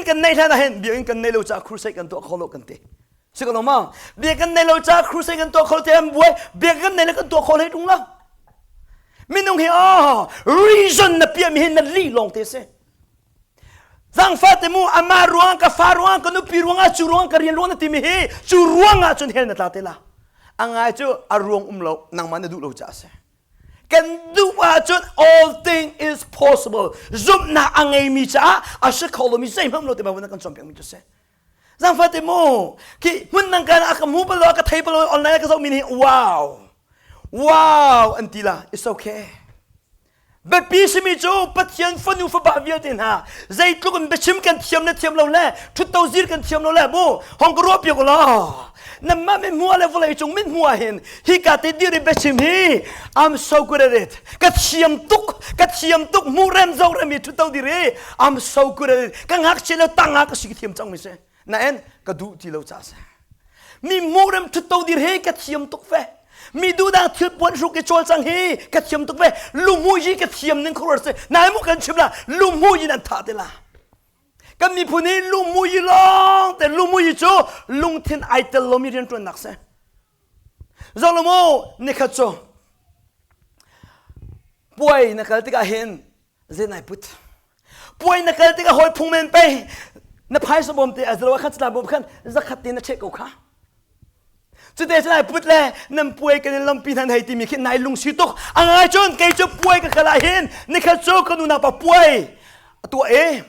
Biakinn kan neih hlan ah hin biakinn kan nei lo caah crusade kan tuah kho lo kan ti. Si ko lo ma? Biakinn nei lo caah crusade kan tuah kho lo ti an buai. Biakinn nei le kan tuah kho hlei tung lo. Minung hi oh reason na piah mi hi na lih lawng te si. Zangfa te mu ama ruang ka fa ruang ka nupi ruang ah cu ruang ka rian ruang na ti mi hi cu ruang ah cun hell na tla te la. A ngai cu a ruang um lo nangmah na duh lo caah si. Kan duh ahcun all thing is possible. Zumhnak a ngeimi caah a si kho lomi zeihmanh lo te Bible kan cawnpiak mi cu si. Zangfate mu khi hmun dang kan a ka hmu bal lo a ka thei bal lo online ka zohmi nih wow wow an ti la it's okay. Biapi simi cu Pathian fanu fapa vialte hna zeitluk in biachim kan thiam le thiam lo le ṭhutto zir kan thiam lo le mu hong ka ruah piak law nanmah min hmuh le vawlei cung min hmuh ah hin hika te dir i biachim hi I'm so good at it ka thiam tuk ka thiam tuk hmuh rem zo rem i ṭhutto dir i I'm so good at it ka ngakchia le tang ah ka si ka thiam cang mi si nain ka duh ti lo ca si mi hmuh rem ṭhutto dir hi ka thiam tuk fe mi duhdang thil puan hruk i cawlcang hi ka thiam tuk ve lungmu yi ka thiam ning khuaruat si nai mu kan chim la lungmu yin an thah te la kan miphun hi lungmu yi lawng te lungmu yi cu lungthin ai tel lomi rianṭuannak si zolomo nikhat cu puai na kal tikah hin zei nai put puai na kal tikah hawi phung men pei na phaisa bawm te azalo khan cala bawm khan zakhat te na cheh ko kha cute cu nai put le nan puai kan in lampi hna hei timi khi nai lungsi tuk a ngai cun kei cu puai ka kal ah hin nikhat cu ka nu pa puai tuah e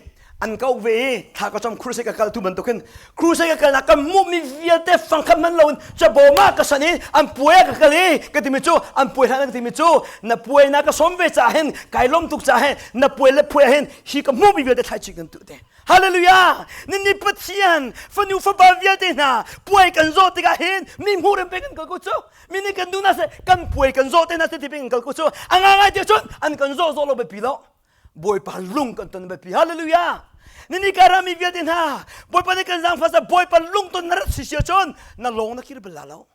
an ko ve i thla ka cam crusade ka kal tu bantukin crusade ka kalnak ka hmuhmi vialte fangkhat man loin cabawm ah ka san i an puai ah ka kal i ka timi cu an puai hlan ka timi cu na puai na ka sawm ve caah hin kai lawm tuk caah hin na puai le puai ah hin hi ka hmuhmi vialte thlaici kan tuh te Hallelujah! Nini Pathian fanu fapa vialte hna puai kan zawh tikah hin mi hmuh rem pe kan kal ko cu mi nih kan duh na se kan puai kan zawh te na se ti pe kan kal ko cu a ngai ngai te cun an kan zawh zawh lo biapi lo Bawipa lung kan ton biapi. Hallelujah. Nini ka rami vialte hna Bawipa nih kan zaangfah sa Bawipa lung ton na rat si sia cun na lawng na kir bal la lo.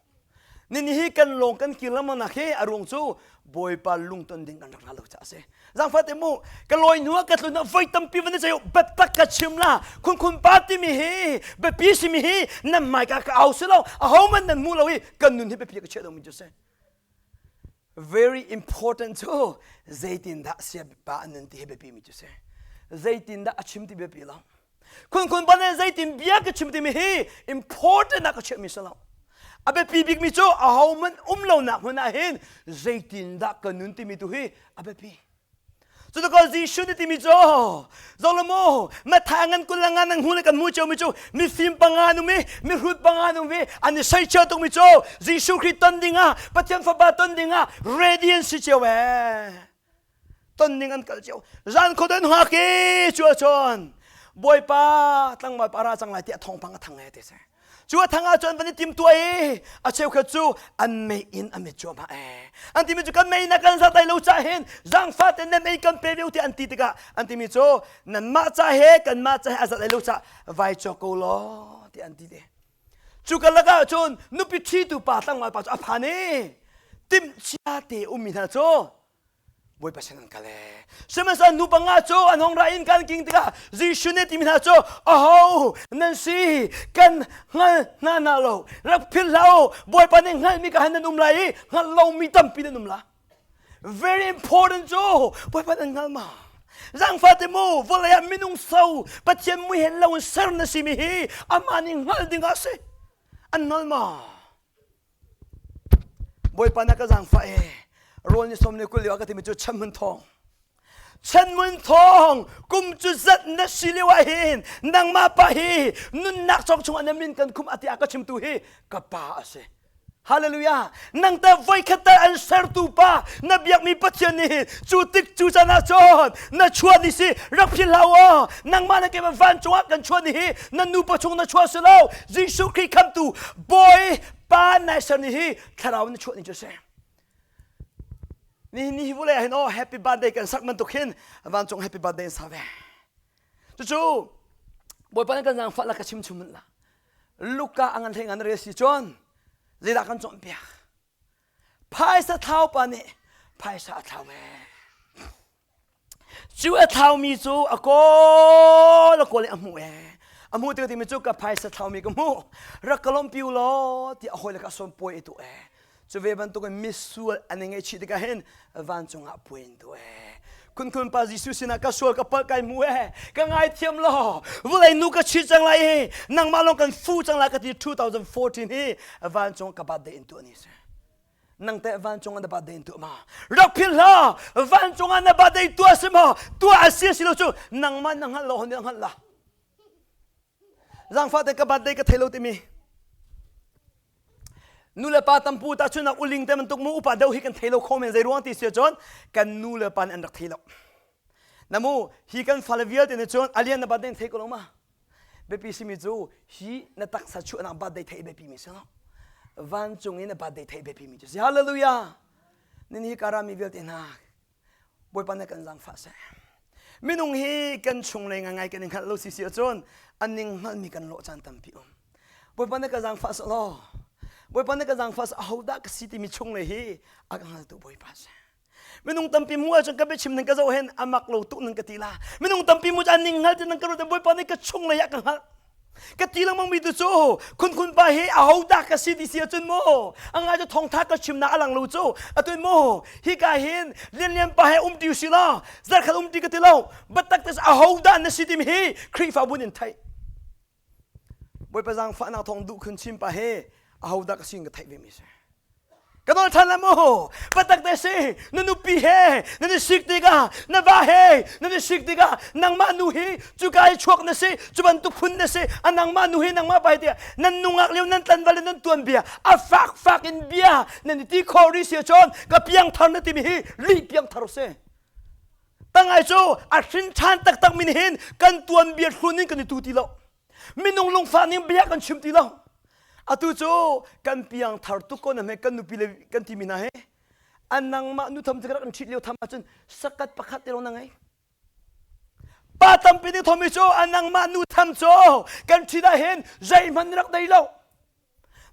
Nini hi kan lawng kan kir lengmang nak hi a ruang cu Bawipa lung ton ding kan rak ra lo caah a si. Zaangfah te mu ka lawi hnu ah ka tlun ah voi tampi van i ceih biatak ka chim la khun khun pa timi hi biapi simi hi nan hmaika ka au si lo ahohmanh nan hmu lo i kan nun hi biapi ka chiah ding mi cu si. Very important cu zeitindah siapa an nun ti hi biapi mi cu si. Zeitindah a chim ti biapi lo. Khun khun ban zeitin bia ka chim timi hi important ah ka chiah mi si lo. A biapi bik mi cu ahohmanh um lonak hmun ah hin zeitindah ka nun timi tu hi a biapi. Cuticun Jesuh nih timi cu Zolomo Matthai ngan kul le ngan hmu le kan hmu ciomi cu mifim panga an um i mihrut panga an um i an i soichia tukmi cu Jesuh Khrih ton dingah Pathian Fapa ton dingah ready an si cio ee ton ding an kal cio zan khuadon hngak i cu ahcun Bawipa tlangval pa ra cang lai tiah thawngpang a thang ee ti si Cu a thang ahcun van i timtuah i a cheukhat cu an mei in a mit cuahmah ee. An timi cu kan mei na kan zat lai lo cah hin zaangfah ten nan mei kan pe ve tiah an ti tikah an timi cu nanmah ca he kanmah ca he a zat lai lo cah vai cawk ko law tiah an ti te. Cu ka lakah cun nupi ṭhitu pa tlangval pa cu a phan i timhcia te ummi hna cu Bawipa sin an kal ee. Sihmanhsehlaw nu panga cu an hong ra in kan king tikah Jesuh nih timi hna cu aho nan si kan hngal hna na lo rak philh hlah u Bawipa nih hngalhmi ka han nan um lai i hngalh lomi tampi nan um la. Very important cu Bawipa nan hngal ma? Zaangfah te mu vawlei ah minung so Pathian mui hen lo in ser na simi hi amah nih hngalh ding ah si. An hngal ma? Bawipa na ka zaangfah e rawl ni som le 20 lio ah ka timi cu chanhmun thawng chanhmun thawng kum cu zat na si lio ah hin nangmah pa hi nunnak cawk chungah na min kan khum ati a ka chimtu hi ka pa a si Hallelujah nang ta voikhat tal an sertu pa na biakmi Pathian nih cu tik cu caan ah cun na chuah ni si rak philh hlah aw nangmah na keimah vancung ah kan chuah ni hi na nupa chung na chuah si lo Jesuh Khrih khamtu Bawi pa nai ser ni hi thlarau na chuah ni cu si nihin ni hi vulei ah hin aw happy birthday kan sak bantuk hin vancung happy birthday in sa ve cucu Bawipa nih kan zaangfah la ka chim chung la Luka a ngan hlei ngan rel si cun zeidah kan cawnpiak phaisa thlau pa nih phaisa a thlau ve. Cu a thlaumi cu a kawl a kawl i a hmuh ee. A hmuh tikah timi cu ka phaisa thlaumi ka hmuh. Rak ka lawmhpi u law tiah a hawile kha a sawm puai i tuah ee. Cu ve bantukin misual an i ngaihchih tikah hin vancung ah puai in tuah ee. Khunkhun pa Jesuh sinah ka sual ka palh kai hmu ee. Ka ngaithiam law vawlei nu ka chit cang lai i nangmah lawng kan fu cang lai ka ti 2014 hi vancung ka birthday in tuah ni si. Nang teh vancung ah na birthday in tuah ma? Rak philh hlah! Vancung ah na birthday tuah si maw? Tuah a si si lo cu nangmah na hngalh lo hon nih a hngalh la. Zaangfah te ka birthday ka thei lo timi. Nu le pa tampu ta chun uling te bantuk mu upa deuh hi kan thei lo kho men zei ruang ti si cun kan nu le pa nih an rak thei lo. Namu hi kan fale vialte nih cun alian na birthday thei ko lo ma? Biapi simi cu hi na taksa chuahnak birthday theih biapi mi si lo. Vancung i na birthday theih biapi mi cu si. Hallelujah! Nin hi karami vialte hna Bawipa nih kan zaangfah seh. Minung hi kan chunglei ngai kan i hngalh lo si si ahcun an ning hngalhmi kan lawh caan tampi um. Bawipa nih ka zaangfah seh law Bawipa nih ka zaangfah seh ahodah ka si timi chunglei hi a ka hngaltu Bawipa seh. Minung tampi mu ahcun ka biachim ning ka zoh hin a mak lo tuk nan ka ti la. Minung tampi mu cu an ning hngal ti nan ka ruat Bawipa nih ka chunglei ah ka hngalh. Ka ti lengmang mi tu cu khunkhun pa hi ahodah ka si ti si ahcun mu a ngai cu thawngtha ka chimnak a lang lo cu atu mu hika hin lianlian pa he um ti si law zarkhat um ti ka ti lo biatak te ahodah na si timi hi Khrihfabu nin theih Bawipa zaangfahnak thawng duh khun chin pa he ahodah ka sin ka theih ve mi si. Ka nawl ṭhan la mu. Patak te si na nupi he nan i sik tikah na va he nan i sik tikah nangmah nu hi cuka i chuak na si cu bantuk phun na si a nangmah nu hi nangmah pa hi tiah nan nungak lio nan tlanval le nan tuan bia a fak fak in bia nan i ti kho ri si ahcun ka piangthar na timi hi lih piangthar si. Tangai cu a hrin ṭhan taktak min hin kan tuanbia hlun in kan i tu ti lo. Minung lungfah ning bia kan chim ti lo. Atu cu kan piang thar tuk ko na hme kan nupi le kan timi hna he an nangmah nu tham cu rak in ṭhit lio tham ahcun sakat pakhat te lawng na ngei. Pa tampi nih thomi cu an nangmah nu tham cu kan ṭhit ah hin zeihmanh rak dei lo.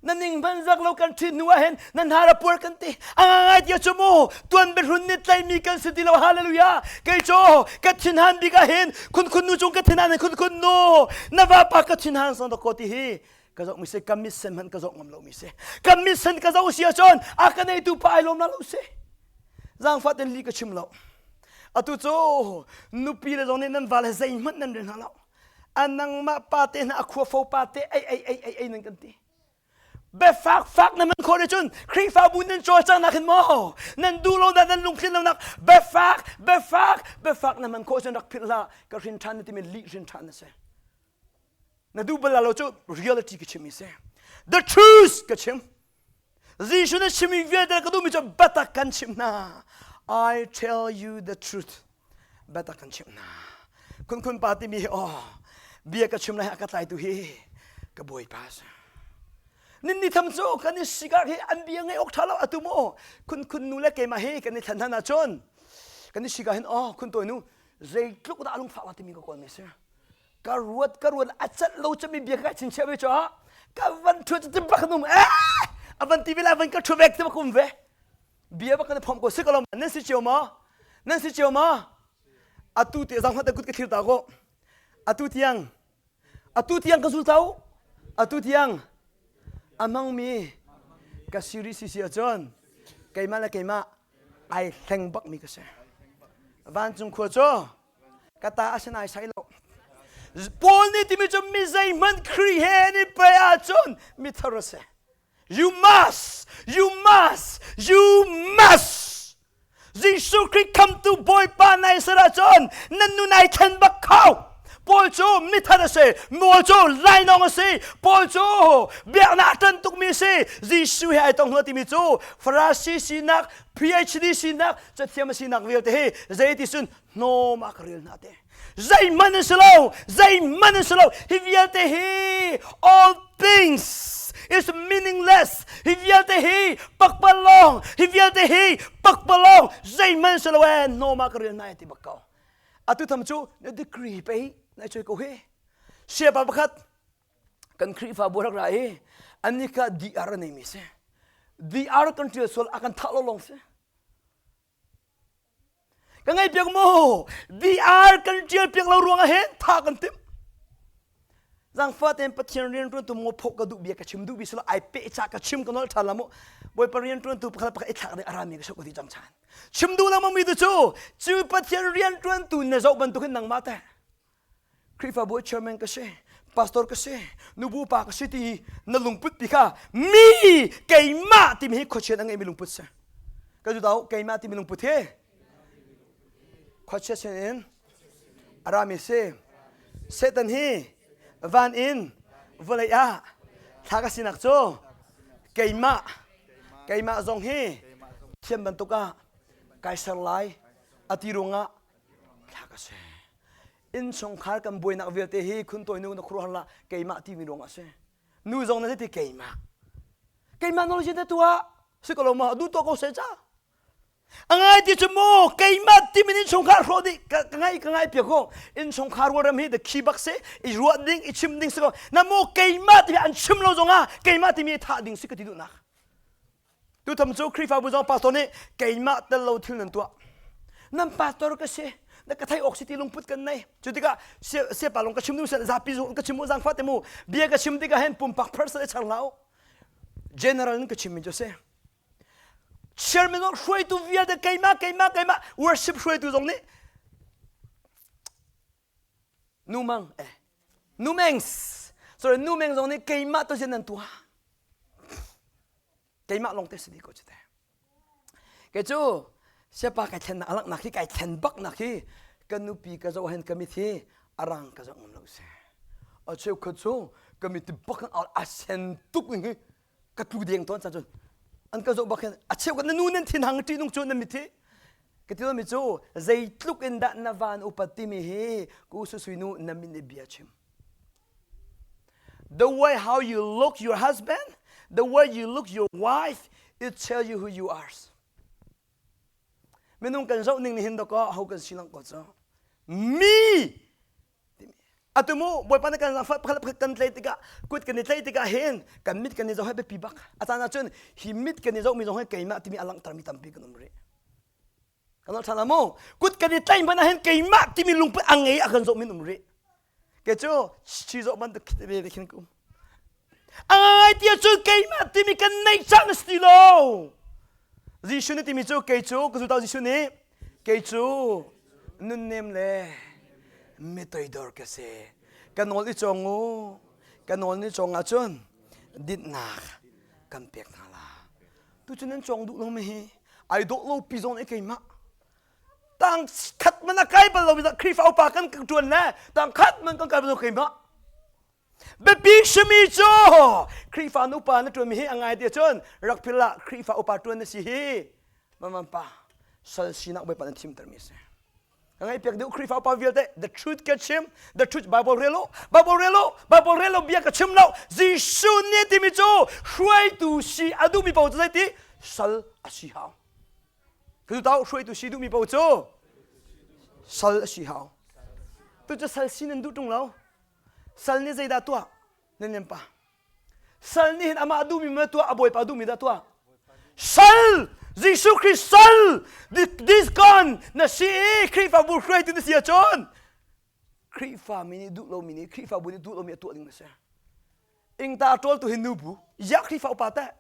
Na ning hmanh zak lo kan ṭhit hnu ah hin na hnar a puar kan ti. A ngai ti cu mu tuan biahlun nih tlaihmi kan si ti lo hallelujah. Kei cu ka thinhan bik ah hin khunkhun nu cung ka thinhan hin khunkhun nu na vapa ka thinhan sang dawk ti hi ka zoh mi si ka mit sen hmanh ka zoh ngam lo mi si. Ka mit sen ka zoh si ahcun a ka neitu pa ai lawm la lo si. Zaangfah ten li ka chim lo. Atu cu nupi le zong nih nan val he zeihmanh nan rel hna lo. A nangmah pa te hna a khuafo pa te ei ei ei ei ei nan kan ti biafak fak na man khawh cun Khrihfabu nan cawlcanghnak hin maw nan duh lonak nan lungtlin lonak biafak biafak biafak na man khawh cun rak philh hlah ka hrin ṭhan na timi lih hrin ṭhan na si na duh bal lo cu reality ka chim mi si the truth ka chim Jesuh na chimmi vialte ka duhmi cu biatak kan chimh hna. I tell you the truth. Biatak kan chimh hna. Khunkhun pa timi hi aw bia ka chim lai a ka tlaitu hi ka bawipa si. Nin ni tham cu kan i sikar hi an bia ngai awk ṭha lo atu mu khunkhun nu le keimah hi kan i thlen hna cun kan i sikar hin aw khun tawi nu zeitluk dah lungfah la timi ka kawl mi si. Ka ruat ka ruat a cat lo cami bia ka chinchiah ve cu ka van thu cu bak num eh a van ti ve la van ka thu vek te bak um ve bia bak kan phom ko si ko lo nan si cio ma nan si cio ma atu te zang hmat kut ka thir ta ko atu tiang atu tiang ka zul tau atu tiang amang mi ka siri si si ahcun keimah le keimah ai hleng bak mi ka si vancung khua cu ka ta a si nai sai lo Paul nih timi cu mi zeihmanh Khrih he an i pe ahcun mi thar a si you must you must you must Jesuh Khrih khamtu Bawipa nai ser ahcun nan nun ai thlen bak kho Paul cu mithar a si Paul cu lainawng a si Paul cu biaknak a ṭan tukmi a si Jesuh he ai tong hnu timi cu Farasi sinak PhD sinak cathiam a sinak vialte hi zeiti cun hnawm ah ka rel hna te zeihmanh an si lo zeihmanh an si lo hi vialte hi all things is meaningless hi vialte hi pakpalawng hi vialte hi pakpalawng zeihmanh an si lo ee hnawm ah ka rel hna ti bak ko atu tham cu na degree pei na choi ko hi siapa pakhat kan Khrihfabu rak ra i annih kha DR a neimi si DR kan ṭial sual a kan thah lo lawng si. Ka ngaih piak mu. DR kan ṭial piak lo ruangah hin tha kan timh. Zangfah tein Pathian rianṭuantu maw phoh ka duh bia ka chim duh bi silo ai peh ca ka chim ka nol ṭhan la mu. Bawipa rianṭuantu pakhat pakhat i thlak ding a rami ka sok ka ti cang chan. Chim duh lengmang mi tu cu cu Pathian rianṭuantu na zoh bantukin nangmah teh Khrihfabu chairman ka si, pastor ka si, nubu pa ka si ti na lungput pi kha mi keimah timi hi khuachian a ngeimi lungput si. Ka zu tau keimah timi lungput hi khuachia sin in a rami si. Satan hi van in vawlei ah thla ka sinak cu keimah keimah zong hi thiam bantuk ah kai ser lai a ti ruangah thla ka si. Innchungkhar kan buainak vialte hi khuntawi nu na khuaruahhar lah keimah timi ruangah a si. Nu zong na ti keimah. Keimah nawl na tuah. Si ko lo ma duh tuah ko seh ca. A ngai ti cu mu keimah timi innchungkhar hrawh dih ka ngai ka ngai piak ko. Innchungkhar rualrem hi the key bak si i ruah ding i chim ding si ko. Na mu keimah timi an chim lo zongah keimah timi thah ding si ka ti duhnak. Tutam cu Khrihfabu zong pastor nih keimah tel lo thil nan tuah. Nan pastor ka si, na ka theih awk si ti lungput kan nei. Cu tikah siapa lung ka chim nu zapi zu ka chim mu zaangfah te mu bia ka chim tikah hin pumpak person i char hlah u. General in ka chim mi cu si. Chairman zong hruaitu vialte keimah keimah keimah worship hruaitu zong nih numang eh numengs sorry numeng zong nih keimah to sin nan tuah keimah lawng te si dih ko cu te kei cu siapa kai thlen nak alak nak hi kai thlen bak nak hi ka nupi ka zoh hen ka mit hi arang ka zoh ngam lo si a cheu khat cu ka mit bak a sen tuk ning hi ka tlu deng tawn chan cun an ka zoh bak hin a cheu na nu nan thin hang ṭih nung cu nan mit hi ka ti mi cu zeitluk in dah na van upat timi hi ku susui nu na min i bia chim The way how you look your husband, the way you look your wife, it tells you who you are. Minung kan zoh ning nih hin dawkaw ho kan si lang ko cu. Mi atu mu bawipa nih kan zaangfah pakhat pakhat kan tlai tikah kut kan i tlaih tikah hin kan mit kan i zoh hi biapi bak a caan ahcun hi mit kan i zohmi zong hi keimah timi a langhtermi tampi kan um rih kan zoh ṭhan mu kut kan i tlaih hmanh ah hin keimah timi lungput a ngei a kan zohmi um rih kei cu chi zoh bantuk ve ve khin ka um a ngai ti ahcun keimah timi kan neih cang a si ti lo Jesuh nih timi cu kei cu ka zultau Jesuh nih kei cu nunnem le mitoidor ka si ka nawl i cawng u ka nawl ni cawng ahcun dinhnak kan pek hna la tu cu nan cawng duh lo mi hi ai dawh lo pi zong nih keimah tang khat man a kai bal lo mi Khrihfa upa kan ṭuan le tang khat man kan kai bal lo keimah Biapi simi cu Khrihfa nupa na ṭuanmi hi a ngai ti cun rak phil ah Khrihfa upa ṭuan na si hi mamam pa sal sinak Bawipa na thimtermi a si. Ka ngaih piak deuh Khrihfa upa vialte the truth ka chim the truth Bible rel u Bible rel u Bible rel lo bia ka chim lo Jesuh nih timi cu hruaitu si a duhmi paoh cu zeiti sal a si hau. Ka tau hruaitu si duhmi paoh cu sal a si hau. Tu cu sal si nan duh ṭung lo. Sal nih zeidah tuah? Nan nem pa. Sal nih hin amah duhmi ma tuah, a bawipa duhmi dah tuah? Sal! Jesuh Christ sal! Discon na si i Khrihfabu hruaitu na si ahcun Khrihfa mi nih duh lomi nih Khrihfabu nih duh lomi a tuah ding na si. Ingta ṭawltu hi nubu, ya Khrihfa upa teh.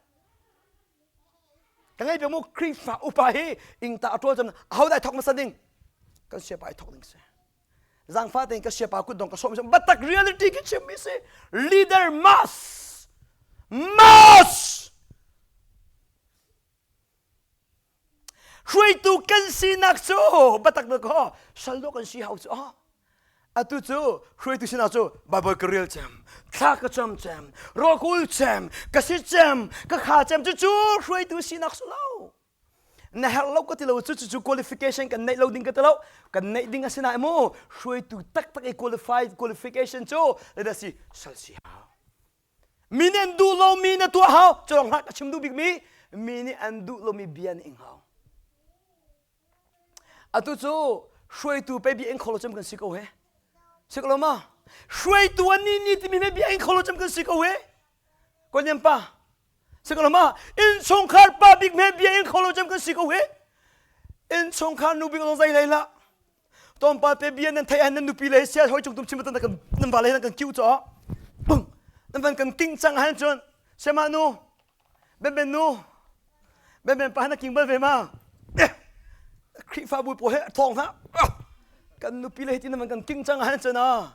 Ka ngei mu Khrihfa upa hi ingta a ṭawl cun ahodah thawk hmasa ding? Kan siapa i thawk ding si. Zangfa tein ka siapa kut dong ka sawm batak reality ki chim mi si leader must must hruaitu kan sinak cu batak na ko sal do kan si hau cu atu cu hruaitu sinak cu bible ka rel cem thla ka cam cem rawkul cem ka si cem ka kha cem cu cu hruaitu sinak su lo Na herh lo ka ti lo cu cucu qualification kan neih lo ding ka ti lo kan neih ding a si nain mu hruaitu taktak i qualified qualification cu zeidah si sal si hau mi nih an duh lomi na tuah hau cu lawng hlah ka chim duh bikmi mi nih an duh lomi bia na ing hau atu cu hruaitu pe bia ing kho lo cem kan si ko he si ko lo ma hruaitu an ni ni timi he bia ing kho lo cem kan si ko he ko niam pa Sikalama innchungkhar pa bik me bia in kholo cem kan si ko he. Innchungkhar nu bik zong zei hlei hlah. Tlawmpal te bia nan theih ah nan nupi le sia hoi cung tum chim tan kan nan va le nan kan kiu cho. Bung nan van kan king cang han cun sema nu ben ben nu ben ben pa na king bal ve ma. Khrihfabu pawl he thawng hna. Kan nupi le hi ti nan van kan king cang han cun a.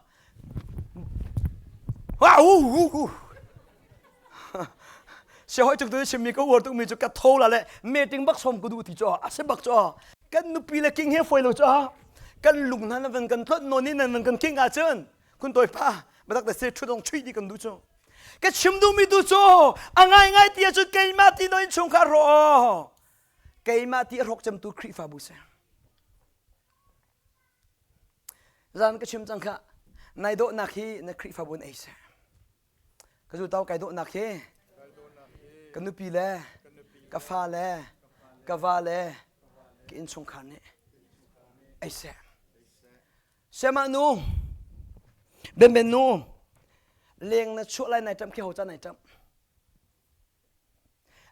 Siahawi cung tu chimmi ka uar tukmi cu ka tho la le meeting bak som ka duh ti cu a si bak cu kan nupi le king he foi lo cu kan lung hna nan van kan tlot nawn i nan van kan king ahcun kun tawi pa batak te se thudong chui di kan duh cu ka chim duhmi tu cu a ngai ngai ti ahcun keimah ti no in chungkhar rawh keimah ti a hrawk cemtu Khrihfabu si Zan ka chim cang kha nai dawhnak hi na Khrihfabu in ei seh. Ka zultau kai dawhnak hi ka nupi le ka fa le ka va le ka innchungkhar nih ei seh. Semah nu, Benben nu, leng na chuah lai nai ṭamh khi ho ca nai ṭamh?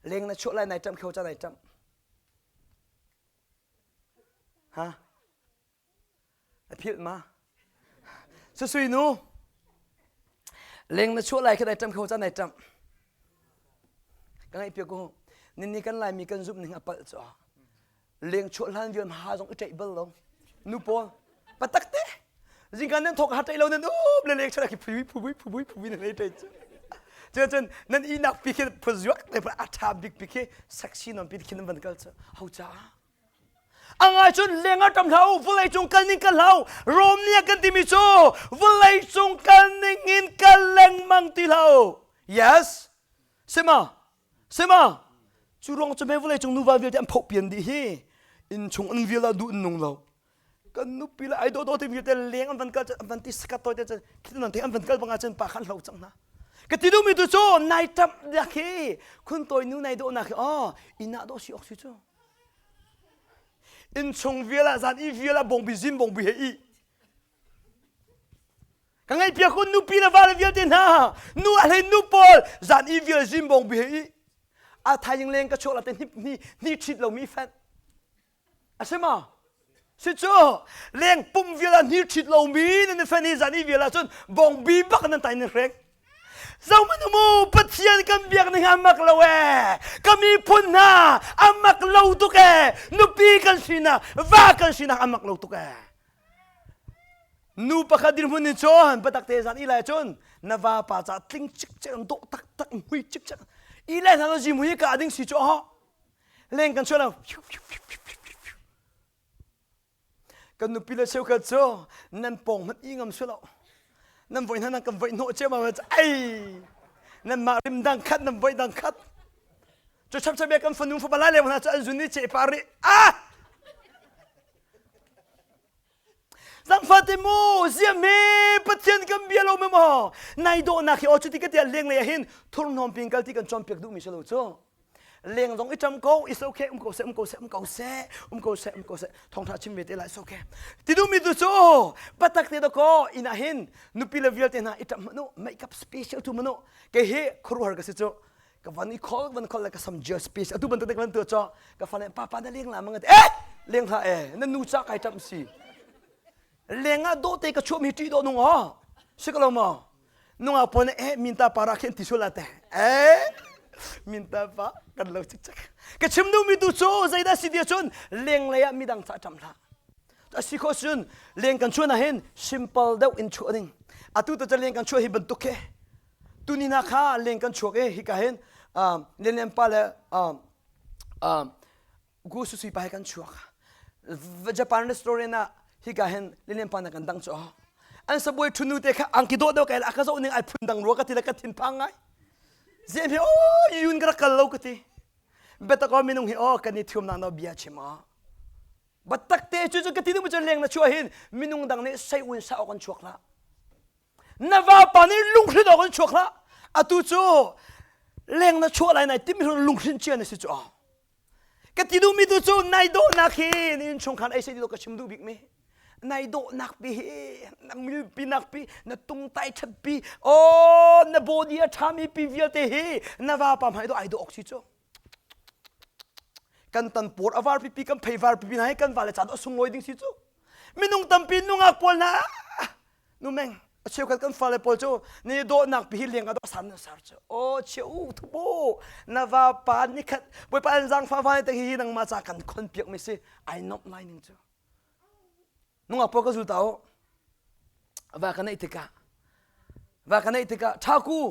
Leng na chuah lai nai ṭamh khi ho ca nai ṭamh? Ha? A philh ma? Susui nu, leng na chuah lai khi dai ṭam kho caan dai ṭam. Ka ngaih piak ko. Ninni kan Laimi kan zumh ning a palh cu. Leng chuah hlan vial ha zong i ṭaih bal lo. Nu pawl, patak te. Zingkan nan thok ha ṭaih lo nan um le leng chuah khi phui phui phui phui nan lei ṭaih cu. Cun cun nan ihnak pi khi phuzuak te a ṭha bik pi khi sexy non pi khi nan van kal cu. Ho caah? A ngai cun leng ah ṭam hlah u, vawlei cung kal ning kal hlah u. Rom nih a kan timi cu vawlei cung kal ning in kal lengmang ti hlah u. Yes. Sima. Sima. Cu ruang cu vawlei cung nuva vialte an phoh pian dih hi. Inn chung an vial ah duh an nung lo. Kan nupi le ai dawh te vialte leng an van kal an van ti sakat toi te cun khi nan te an van kal bang ah cun pa khan hlo cang hna. Ka ti duhmi tu cu nai ṭamh dak hi khun tawi nu nai dawh nak hi oh inn ah dawh si ok si cu. Innchung vial ah zan i vial ah bawngbi zin bawngbi he i ka ngaih piak kun nupi le vale vialte hna nu a hlei nu pawl zan i vial zin bawngbi he i a thaizing leng ka chuak la te hni hni hni ṭhit lomi fenh a si ma si cu leng pum vial ah hni ṭhit lomi nan i fenh i zan i vial ah cun bawngbi bak nan tai nan hrek Zohmanh mu Pathian kan biak ning a mak lo ee. Ka miphun hna a mak lo tuk ee. Nupi kan sinak, va kan sinak a mak lo tuk ee. Nu pakhat dirhmun in cun patak te zan ilai cun na va pa ca tling cikcek dawh taktak mui cikcek ilai hna lo zimui ka ding si cu oh leng kan chuah lo Kan nupi le cheukhat cu nan pawng hmanh i ngam sual lo. Nan voi hna nan kan voih hnawh cio ma ei nan mah rim dang khat nan voih dang khat. Cu chap chap kan fanu fapa lai le hna cu an zun i ce pa ri ah Zangfate mu ziam hi Pathian kan bia lo me maw nai dawhnak hi aw cuti ka tiah leng lei ah hin thurhnawm pin kal ti kan cawnpiak duhmi si lo cu leng zong i ṭam ko is okay um ko seh um ko seh um ko seh um ko seh um ko seh thawngṭha chim ve te lai is okay ti duhmi tu cu patak te dakaw inn ah hin nupi le vialte hna i ṭam hmanh u makeup special tu hmanh u kei hi khuaruahhar ka si cu ka van i khol van khol le ka sam gel special atu bantuk te ka van tuah cho ka fale papa na leng la mang eh leng hlah eh na nu ca kai ṭam si leng ah dawh te ka chuah mi ṭih dawh nung aw si ko lo maw nungak pawl nih eh minta para khin ti sual te eh minta pa kan lo cikcek ka chim duhmi tu cu zeidah si ti cun lenglei ah midang ca ṭam hlah a si khawh cun leng kan chuan ah hin simple deuh in chuah ding atu tu leng kan chuah hi bantuk khi tuni na kha leng kan chuak i hika hin lianlian pa le gu susui pa he kan chuak Japan restaurant ah hika hin lilian pa na kan dang chu an sabuai thunu te kha angki dawh deuh kai la ka zoh ning ai phun dang rua ka ti le ka thin phang ngai zem hi o yun ka kal lo ka ti betak o minung hi o kan i thium nak no bia chim a batak te chu chu ka ti nu chu leng na chuah hin minung dang nih sei un sa ok an chuak la na vapa nih lunghrin awk in chuak hlah atu cu leng na chuah lai nai timi lunghrin cia na si cu ka ti duhmi tu cu nai dawhnak hi na innchungkhar ei sei ti ka chim duh bik mi nai dawhnak pi hi na milpi nak pi na tungtai that pi oh na body a ṭhami pi vialte hi na vapa hmai dawh ai dawh awk si cu. Kan tan por a var pipi kan phei var pipi hna hi kan vale ca a sunglawi ding si cu. Minung tampi nungak pawl hna nu meng a cheukhat kan fale pawl cu ni dawhnak pi hi leng ah dawh san na sar cu. O cheu thubo na va pa ni khat bawipa an zang fa fa te hi nangmah ca kan khon piak mi si ai nomh lai ning cu. Nungak pawl ka zul ta u. Va ka neih tikah va ka neih tikah ṭhaku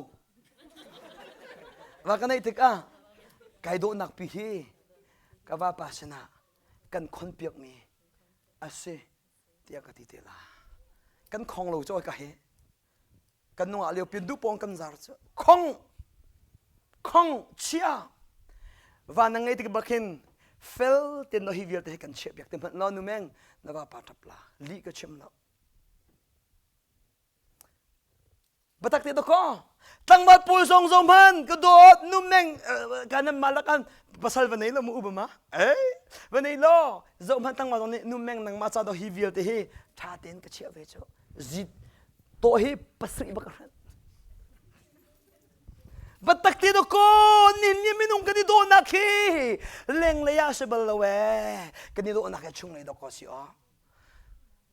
va ka neih tikah kai dawhnak pi hi ka vapa sinah kan khonpiakmi a si tiah ka ti te la. Kan khong lo cu ka hi. Kan nungah lio pin duh pawng kan zar cu khong khong chia van na ngei tik bak hin fel ten no hi vialte hi kan chiah piak te hmanh law nu meng na va pa tap la li ka chim lo batak te ko tlangval pawl zong zong hman ka dawt nu meng ka nan ma lakan pasal va nei lo mu uba ma ei va nei lo zoh hman tlangval zong nih nu meng nangmah ca do hi vialte hi tha tein ka chiah ve cu zit tawh hi pasarih bak a hranh Batak ti do ko nin ni minung kan i dawhnak hi lenglei ah si bal lo ee kan i dawhnak hi chunglei dawk ko si aw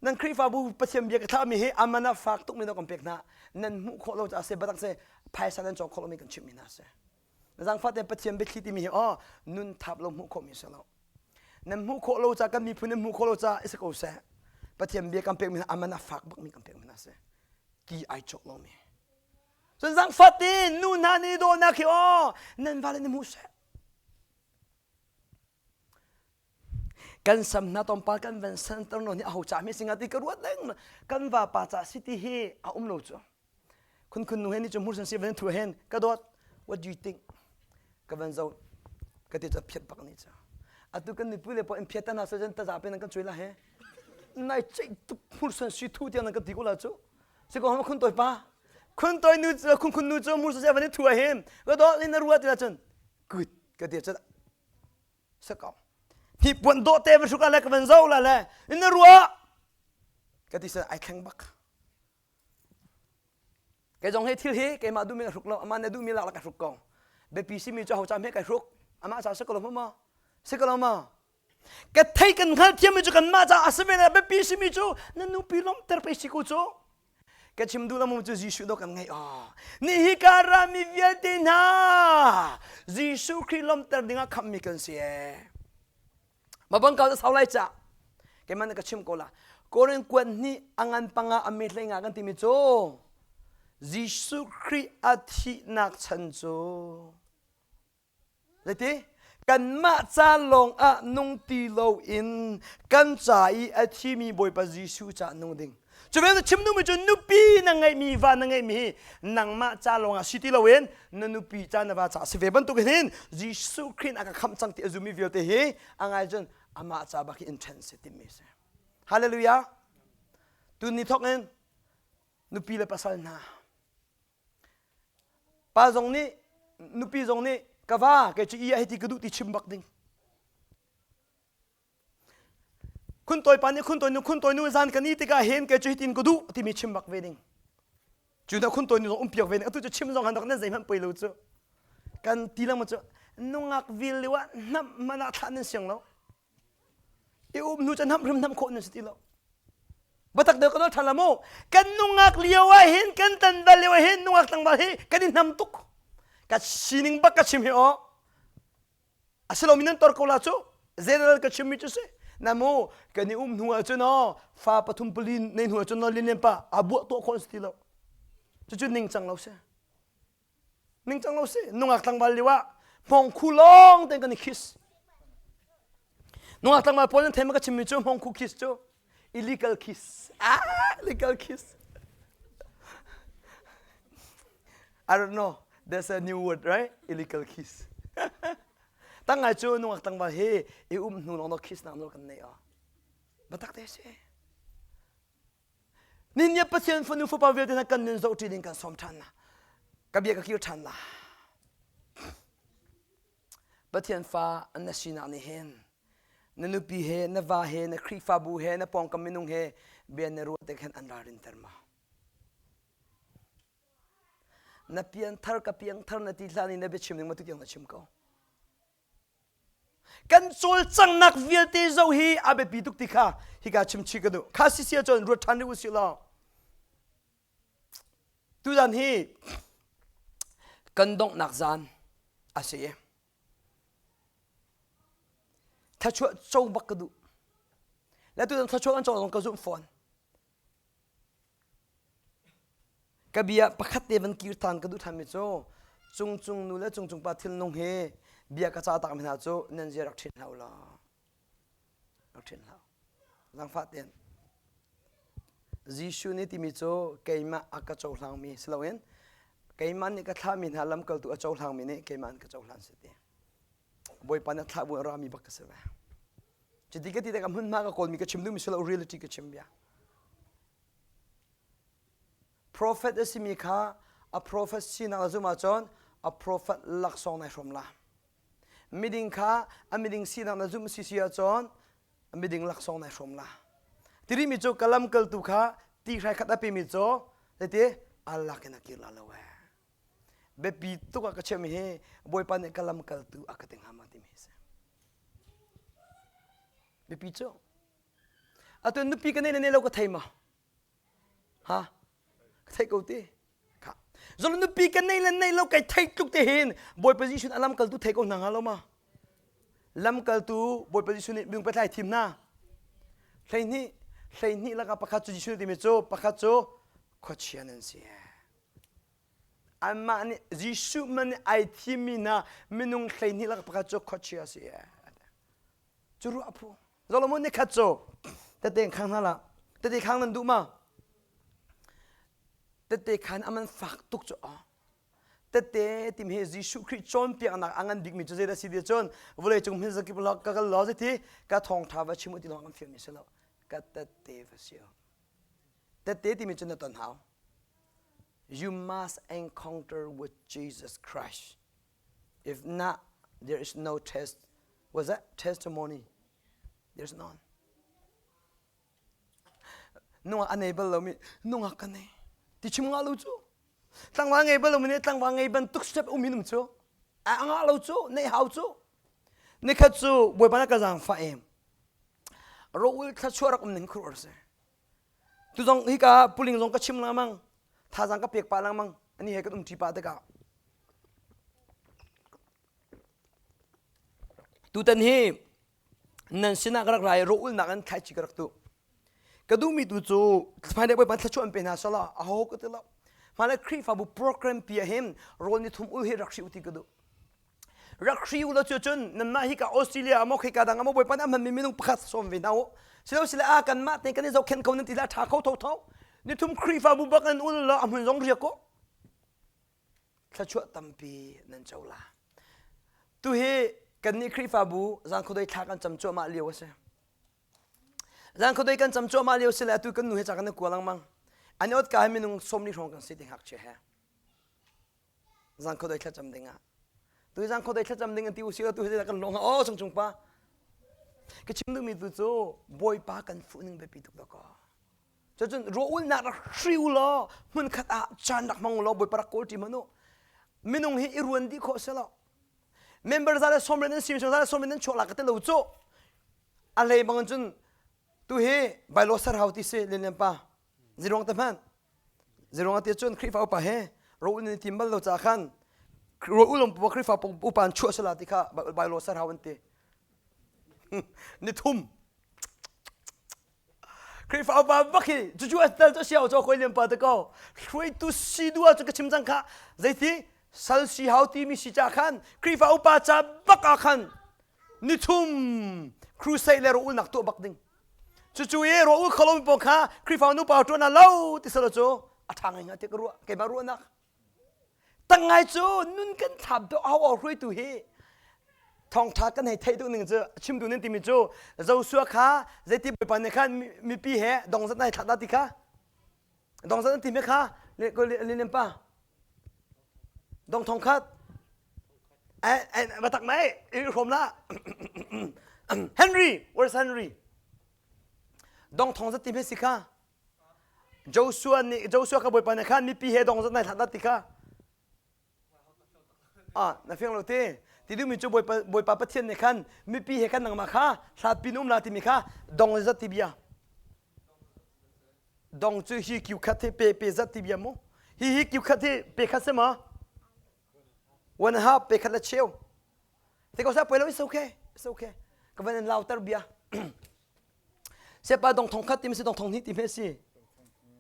nan Khrihfabu Pathian bia ka thlahmi hi amana fak tuk mi dawk kan pek hna nan hmuh khawh lo caah si batak si phaisa nan cawk khawh lomi kan chimhmi hna si zaangfah te Pathian biathli timi hi aw nun thap lo hmuh khawhmi si lo nan hmuh khawh lo ca kan miphun nan hmuh khawh lo ca i si ko seh Pathian bia kan pekmi hna amana fak bakmi kan pekmi hna si ti ai cawk lomi cun zaangfah tein nu hna nih dawhnak hi aw nan vale nih hmuh seh kan sam hna tlawmpal kan van santer nawn hi aho ca mi singa ti ka ruat leng kan vapa ca si ti hi a um lo cu khun khun nu he ni cu hmur san si van thu hen ka dawt what do you think ka van zo ka ti cu phiat bak ni cu atu kan nupi le pawh in phiat ta na so jan ta za pe nan kan chui la he nai ceih tuk hmur san si thu tiang nan kan ti ko la cu si ko khun toi pa khun toi nu khun khun nu cu mur se van thu hin ka do ni na ruat la chun good ka ti cun sa ko hi puan do te va shuka le ka van zo la le na rua ka ti sa ai thleng bak ke zong he thil hi keimah duhmi ka hruk lo ama na duhmi lak ka hruk ko biapi simi cu ho cam he kai hruk ama sa se ko lo ma se ko lo ma Ka thei kan hngalthiammi cu kanmah caah a si ve le biapi simi cu na nupi lawmhter pei si ko cu. Ka chim duh lo cu Jesuh dawh kan ngeih aw. Nihi ka rami vialte hna Jesuh Khrih lawmhter dingah khamhmi kan si ee. Ma bang kau sau lai ca. Keimah na ka chim ko la. Korin kuan hnih a ngan panga a me hlei nga kan timi cu Jesuh Khrih a thihnak chan cu Zeiti? Kanmah ca lawngah nung ti loin kan ca i a thimi Bawipa Jesuh ca nung ding. Cu ve chim duhmi cu nupi na ngeihmi va na ngeihmi hi nangmah ca lawngah si ti loin na nupi ca na va ca si ve bantuk hin Jesuh Khrih a ka khamh cang ti a zummi vialte hi a ngai cun amah ca bak hi in ṭhen si timi si. Hallelujah. Tun ni thawk in nupi le pasal hna Pa zong nih nupi zong nih ka va kei cu i ah hiti ka duh ti chim bak ding. Khun tawi pa nih khun tawi nu khun tawi nu zan kan i tikah hin kei cu hitin ka duh timi chim bak ve ding. Cu na khun tawi nu zong um piak ve ding. Atu cu chim zong han rak nan zeihmanh poi lo cu. Kan ti lengmang cu nungak vil lio ah hnamh man ah thlah nan siang lo. I um hnu cu hnamh hrim hnamh khawh nan si ti lo. Batak deuh kan ol ṭhan la mu. Kan nungak lio ah hin kan tanval lio ah hin nungak tlangval hi kan i hnam tuk. Ka sining bak ka chim hi aw. A si lomi nan tor ko la cu. General ka chimmi cu si. Na mu kan i um hnu ah cun aw fa pathum pali nei hnu ah cun lian lian pa a buah tuah khawh si ti lo. Cucu ningcang lo si. Ningcang lo si. Nungak tlangval lio ah hmawngkhu lawng tein kan i kiss. Nungak tlangval pawl nan thei ma ka chimmi cu hmawngkhu kiss cu illegal kiss. Ah, illegal kiss. I don't know. There's a new word, right? Illegal kiss. Tang ngai cu nungak tlangval hi i um hnu lawng kiss nak nawl kan nei ah. Batak te si. Nin nih Pathian fanu fapa vialte hna kan nun zoh ṭi ding kan sawm ṭhan na. Ka bia ka kir ṭhan la. Pathian fa na sinak nih hin na nupi he na va he na Khrihfabu he na pawngkam minung he bia na ruah tik hin an ralrinter ma? Na pianthar ka piangthar na ti hlan i na biachim ning ma tu tiang na chim ko. Kan cawlcanghnak vialte zo hi a biapi tuk ti kha hika chimchih ka duh. Kha sisi ahcun ruat ṭhan rih usih law. Tuzan hi kan donghnak zan a si. Thluachuah co bak ka duh. Le tuzan thluachuah kan co zong ka zumh fawn. Ka bia pakhat te van kir than ka duh thanmi cu cungcung nu le cungcung pa thilnung hi bia ka ca takmi hna cu nan zia rak ṭhin hlah u law. Rak ṭhin hlah. Zaangfah tein. Jesuh nih timi cu keimah a ka cohlangmi si loin keimah nih ka thlahmi hna lamkaltu a cohlangmi nih keimah an ka cohlan si ti. Bawipa nih a thlah bu in rami bak ka si ve. Cuti ka ti tikah hmunhma ka kawlmi ka chim duhmi si lo reality ka chim bia. Prophet a simi kha a prophet sinak a zum ahcun a prophet laksawng nai hrawm la. Miding kha a miding sinak na zumh si si ahcun miding laksawng nai hrawm la. Tirimi cu ka lamkaltu kha ti hrai khat a pemi cu zeiti Allah in a kir la lo ee. Biapi tuk ah ka chimmi hi Bawipa nih ka lamkaltu a ka ti hnga ma timi hi si. Biapi cu. Atu nupi ka nei le nei lo ka thei ma? Ha? Ka thei ko ti. Kha. Zolo nupi ka nei le nei lo kai thei tluk te hin Bawipa Jesuh a lamkaltu thei ko hna hnga lo ma? Lamkaltu Bawipa Jesuh nih minung pathlai thim hna. 12 12 lakah pakhat cu Jesuh timi cu pakhat cu khuachia nan si. Anmah nih Jesuh man nih ai thimmi hna minung 12 lakah pakhat cu khuachia si. Cu ruah phu. Solomon nih khat cu tete khang hna lah. Tete khang nan duh ma? Tete khan aman fak tuk cu a. Tete tim he Jesuh Khrih cawnpiaknak a ngan bikmi cu zeidah si ti cun vawlei cung hmun zakip ka kal law zeiti ka thawngtha va chim u ti lawng an fialmi si lo. Ka tete va si. Tete timi cu na ton hau. You must encounter with Jesus Christ. If not, there is no test. Was that testimony? There's none. Nungak a nei bal lomi nungak ka nei. Ti chim nga lo cu. Tlangval ngei bal lomi nih tlangval ngei bantuk step um hin um cu. A ngah lo cu, nei hau cu. Nikhat cu Bawipa na ka zaangfah em. Ro-ul thluachuah rak um ning khur si. Tu zong hika puling zong ka chim lengmang. Thazaang ka pek pah lengmang. Ani he kan um ṭi pah tikah. Tutan hi nan sinah ka rak ra i rawlulnak in thlaici ka rak tuh. Ka duhmi tu cu hmailei Bawipa thluachuah an pe hna sala aho ka ti lo. Hmailei Khrihfabu program pi ah hin rawl ni thum ul hi rak hri u ti ka duh. Rak hri u law cu cun nanmah hika Australia ah maw khika dang ah maw Bawipa nih a hmanmi minung pakhat sawm ve hna u. Silo sile a kanmah tein kan i zohkhenh ko nan ti la ṭha kho thotho. Ni thum Khrihfabu bak nan ul law a hmun zong riak u. Thluachuah tampi nan co la. Tu hi kannih Khrihfabu zan khuadei thla kan cam cuahmah lio a si. Zan khuadei kan cam cuahmah lio si le atu kan nu he ca kan i kua lengmang. An i ot ka hi minung 40 hrawng kan si ti ngakchia he. Zan khuadei thlacam ding ah. Tu zan khuadei thlacam ding an ti u si tu hi kan lawng oh chung chung pa. Ka chim duhmi tu cu Bawipa kan fuh ning biapi tuk dakaw. Cucun rawlulnak rak hri u law hmunkhat ah caan rak hmang u law Bawipa rak kawl ṭi hmanh u. Minung hi i ruan dih khawh si lo. Member za le sawm nan si za le sawm nan chuak la ka ti lo cu. A hlei bang cun tu hi bylaw ser hau ti si Lian pa. Ziruang te hmanh. Ziruang ti cun Khrihfa upa he rawlul nan tim bal lo ca khan rawlul um Khrihfa upa an chuah sala ti kha bylaw ser hau an ti. Ni thum Khrihfa upa bak hi cucu a tel cu siao cho koi liam pa te ko hruaitu si du ah cu ka chim cang kha zeiti sal si hau timi si ca khan Khrihfa upa ca bak ah khan nithum crusade le rawlnak nak tuah bak ding cucu i rawl kholomi pawl kha Khrihfa nu pa ṭuan lo ti salo cu a ṭha ngai hnga ti ka ruah keimah ruahnak Tangngai cu nun kan thlap dawh au au hruaitu hi thawngṭha kan hei theih duh ning cu chim duh ning timi cu Joshua kha zeiti Bawipa nih khan mipi he dongzat nai thlak dah ti kha dongzat an timi kha linen pa dong thong khat batak mai i hrom la Henry where's Henry dong thong zat ti si kha Joshua nih Joshua kha Bawipa nih khan mipi he dong zat nai hlah ti kha ah na fiang lo te. Ti duhmi cu Bawipa, Bawipa Pathian nih khan mipi he khan nangmah kha hlatpi na um la timi kha dong le zat ti bia. Dong cu hi kiu khat hi pe pe zat ti bia mu. Hi hi kiu khat hi pe khat si ma? One and a half pe khat le cheu. Te ko sa poi lo it's okay. It's okay. Ka van in lauter bia. Sepa dong thong khat ti si dong thong hnih ti hme si.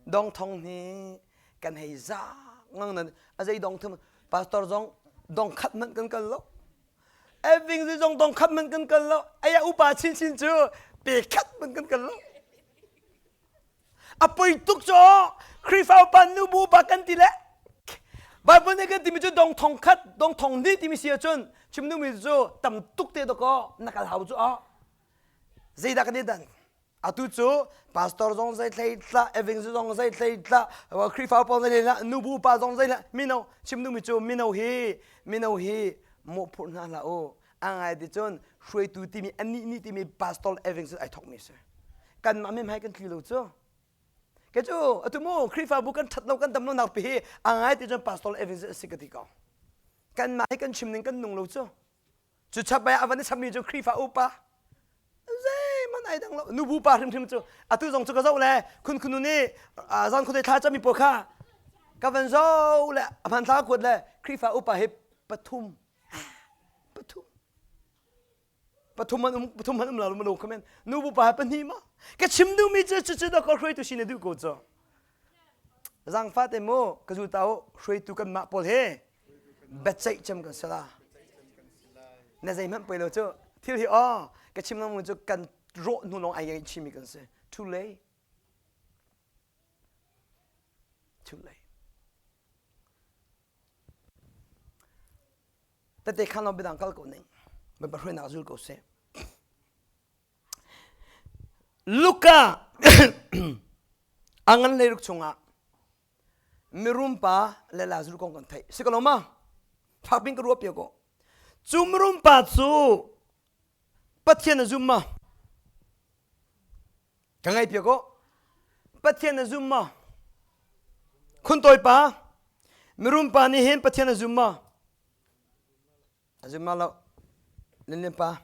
Dong thong hnih kan hei za ngang nan a zei dong thum pastor zong dong khat man kan kal lo. Eving zi zong dong khat man kan kal lo. Aya upa chin chin cu pe khat man kan kal lo. A poi tuk cu Khrihfa upa nubu upa kan ti le Bible nih kan timi cu dong thong khat dong thong hnih timi si ahcun chim duhmi cu tam tuk te dakaw na kal hau cu a zeidah kan i dan atu cu pastor zong zei thlei tla eving zong zei thlei tla Khrihfa upa zong zei thlei nubu upa zong zei mino chim duhmi cu mino hi mino hi mawhphurh hna hlah u a ngai ti cun hruaitu timi anih nih timi pastor eving cu ai thokmi si kanmah mem hai kan tli lo cu ke cu atu mu Khrihfabu kan ṭhat lo kan dam lo nak pi hi a ngai ti cun pastor eving cu si ka ti ko kanmah hi kan chim ning kan nung lo cu cu chap ai a van i chapmi cu Khrihfa upa zeihmanh ai dang lo nubu pa hrimhrim cu atu zong cu ka zoh le khun khunu nih zan khuadei thla cami pawl kha ka van zoh le a hmanthlak kuat le Khrihfa upa hi pathum pathum pathum an um pathum an um la lo khamen nu bu pa pahnih ma ka chim duh mi cu cu cu da ko hruaitu sin duh ko cu zangfa te mu ka zu tau hruaitu kan mah pawl he biaceih cem kan sala na zeihmanh poi lo cu thil hi aw ka chim lang cu kan rawh hnu lawng ai chimi kan si too late too late Tete khan lo biadang kal ko ning. Bawipa hruainak zul ko seh. Luka a ngan leiruk chungah mirum pa le Lazarus kong kan theih. Si ko lo ma? Fakpin ka ruah pia ko. Cu mirum pa cu Pathian a zum ma? Ka ngaih piak ko. Pathian na zum maw? Khuntawi pa, mirum pa nih hin Pathian na zum maw? A zum ma lo. Lian pa,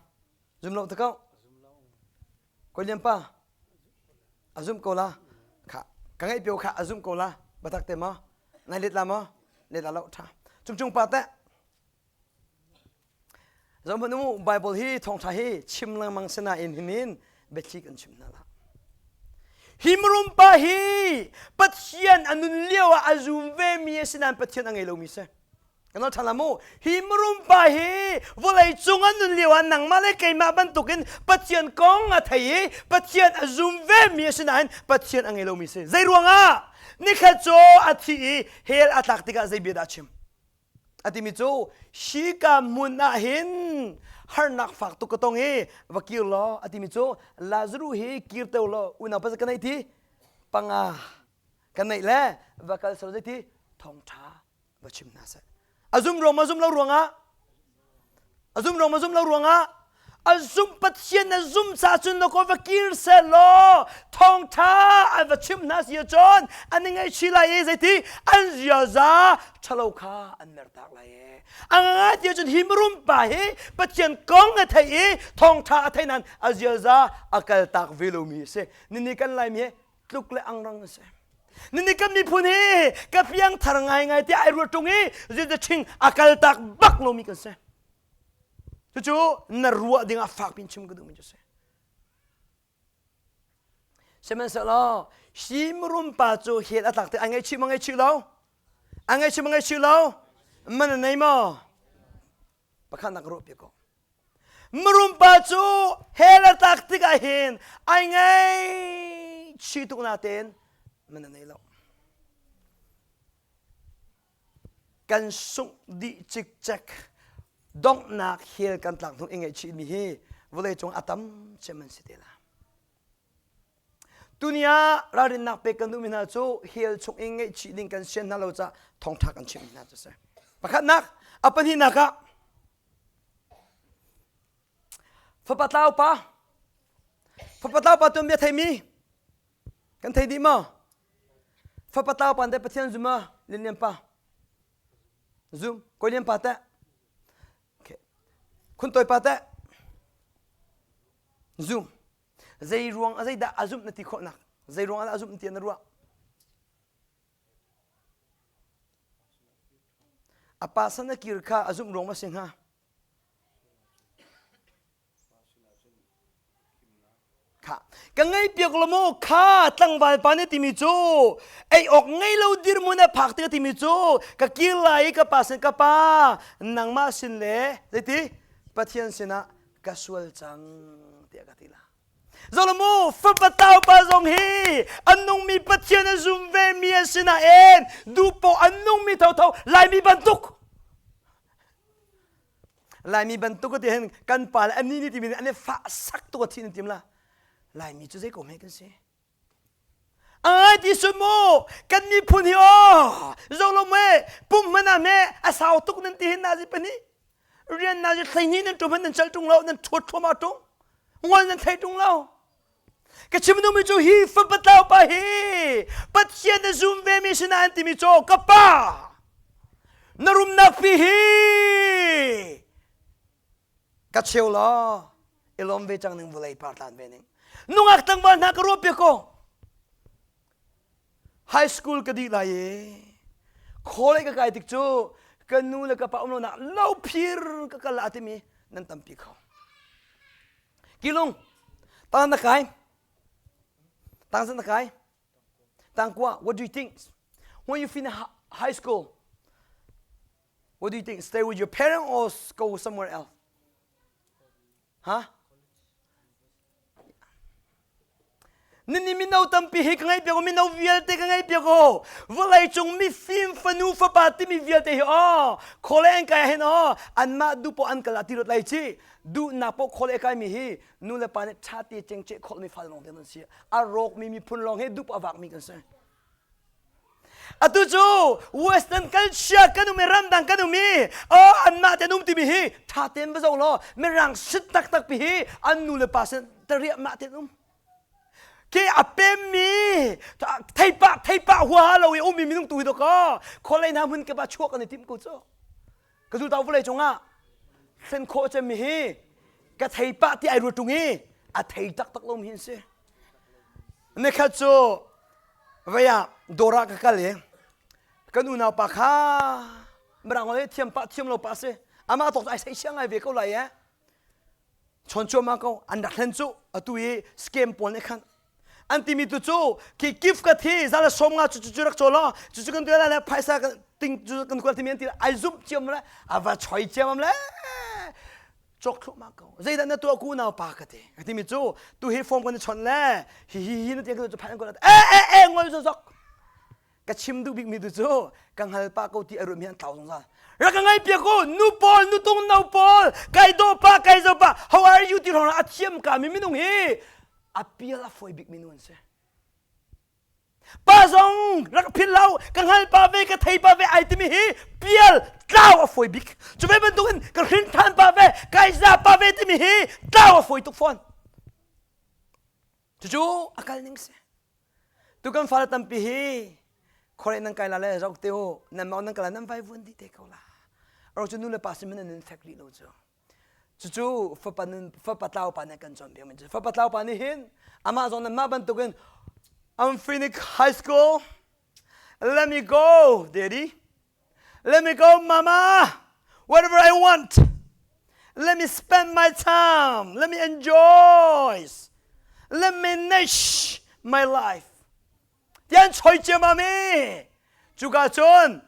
zum lo takau. Ko lian pa, a zum ko la. Kha, ka ngaih pio kha a zum ko la. Batak te ma? Nai let la ma? Let la lo tha. Cung cung pa teh. Zohhmanh u, Bible hi thawngṭha hi chim lengmang sinain hinin biathli kan chim hna lah. Hi mirum pa hi Pathian a nun lio ah a zum vemi a si nain Pathian a ngei lomi si. Kan ṭhan la mu. Hi mirum pa hi vawlei cung a nun lio ah nangmah le keimah bantukin Pathian kong a thei i Pathian a zum vemi a si nain Pathian a ngei lomi si. Zei ruangah? Nikhat cu a thi i hell a tlak tikah zei bia dah a chim? A timi cu hika hmun ah hin harnak fak tuk ka tong i va kir law a timi cu Lazarus hi kir te law unau pasal ka neih ti panga ka neih le va kal sel zei ti thawngṭha va chim hna seh a zum ruang ma zum lo ruangah A zum ruang ma zum lo ruangah a zum Pathian na zum ca cun na ko va kir seh law thawngtha an va chimh hna si ahcun an i ngaihchih lai i zeiti an ziaza ṭhalo kha an mertak lai e a ngai ti ahcun hi mirum pa hi Pathian kong a thei i thawngtha a thei nain a ziaza a kaltak ve lomi a si nini kan laimi hi tluk le angrang a si nini kan miphun hi ka piangthar ngaingai tiah ai ruat ṭung i ziaza ṭhing a kaltak bak lomi kan si Cucu na ruah dingah fak piin chim ka duhmi cu a si. Sihmanhsehlaw hi mirum pa cu hell a tlak te ai ngaihchih maw ngaihchih lo? A ngaihchih maw ngaihchih lo? Man a nei maw? Pakhat nak ruah piak ko. Mirum pa cu hell a tlak tikah hin ai ngaihchih tuk natein man a nei lo. Kan sungh dih cikcek donghnak hell kan tlak hnu i ngaihchihmi hi vawleicung a tam cem an si te la. Tuni ah ralrinnak pek kan duhmi hna cu hell chung i ngaihchih ding kan sian hna lo caah thawngṭha kan chimh hna cu a si. Pakhatnak, a pahnihnak ah fapa tlau pa fapa tlau pa tuanbia theimi Kan thei dih maw? Fapa tlau pa teh Pathian zum ma? Lian Lian pa. Zum. Kawi Lian pa teh. Okay. Khun toi pa teh zum zei ruang a zeidah a zumh na ti khawhnak zei ruang ah a zumh ti na ruah a pa san a kir kha a zumh ruang ma si hnga Kha ka ngei piak lo maw kha tlangval pa nih timi cu ei awk ngei lo dirhmun a phak tik timi cu ka kir lai i ka pa sin ka pa nangmah sin le zeiti Pathian sinah ka sual cang tiah ka ti la. Zolomu fapa tau pa zong hi an nungmi Pathian a zum ve mi a sinain duhpoh an nungmi thotho Laimi bantuk Laimi bantuk ti hin kan pa le an ni ni timi an i fah sak tuk a thi nan tim la Laimi cu zei ko hme kan si ai ti sun mu kan miphun hi aw zolo me pum hman ah me a sau tuk nan ti hin nazi pani rian nazi thleini nan tum nan chal tung lo nan thuat thuama tung ngol nan thei tung lo Ka chim duhmi cu hi fapa tlau pa hi Pathian na zum ve mi sinah an timi cu ka pa na rumnak pi hi ka cheu law i lawm ve cang ning vulei par tlan ve ning nungak tlangval hna ka ruah piak ko high school ka dih lai i khawlei ka kai tik cu ka nu le ka pa um lonak lo phir ka kal la timi nan tampi kho Kilung, tang na kai. Tang na kai. Tang kwa, what do you think? When you finish high school, what do you think? Stay with your parents or go somewhere else? Huh? Nini mino tampi hi ka ngaih piak mino vialte ka ngaih piak ko vawlei cung mifim fanu fapa timi vialte hi aw khole an kai hin aw anmah duh poh an kal ah ti rot lai chi duhnak poh khole kai mi hi nu le pa nih tha te cengceh khol mi fal lawng te an si a rawk mi miphun lawng hi duh poh a vak mi kan si Atu cu Western culture kan um i ramdang kan um i oh anmah te an um timi hi ṭha tein va zoh law mirang sit taktak pi hi an nu le pa sin tariah mah te an um. Khi a pemmi theipah theipah huaha lo i ummi minung tu hi dawkaw khualei hna hmun kip ah chuak an i timh ko cu. Ka zultau vawlei cungah thlen khawh cemmi hi ka theipah ti ai ruat ṭung i a thei taktak lomi hi an si. Nikhat cu vei ah dawr ah ka kal i kan unau pa kha mirang holh thiam pah thiam lo pah si amah tawk cu ai seisia ngai ve ko lai e chawn cuahmah ko an rak hlen cu atu i scam pawl nih khan an timi tu cu khi gift ka thi zala som nga cu cu rak chaw law cu cu kan tuah le phaisa kan ting cu kan kual timi an ti ai zumh ciam le a va choi ciam le cawk thluahmah ko zeidah na tuah ku nau pa ka ti ka timi cu tu hi form kan i chawnh le hi hi hi na ti ka cu phan ko e e e ngol zo zok ka chim duh bik mi tu cu ka hngal pa ko ti a ruah mi an tlau zungzal rak ka ngai piak ko nu pawl nu tung no pawl kai do pa kai zo pa how are you ti rong a thiam ka mi minung hi a pial a foi bik mi nu an si Pa zong rak philh lo ka hngal pa ve ka thei pa ve ai timi hi pial tlau a fawi bik cu ve bantukin ka hrin than pa ve kai za pa ve timi hi tlau a fawi tuk fawn cucu a kal ning si tu kan fale tampi hi khore nan kai la le rok te u nan mau nan kala nan vai vuan dih te ko la ro cu nu le pa sin man nan fek rih lo cu Cucu fapa nun fapa tlau pa nih kan cawnpiak mi cu fapa tlau pa nih hin amah zong nanmah bantukin I'm finished high school. Let me go, daddy. Let me go, mama. Whatever I want. Let me spend my time. Let me enjoy. Let me manage my life. Tian choi ciamam i cuka cun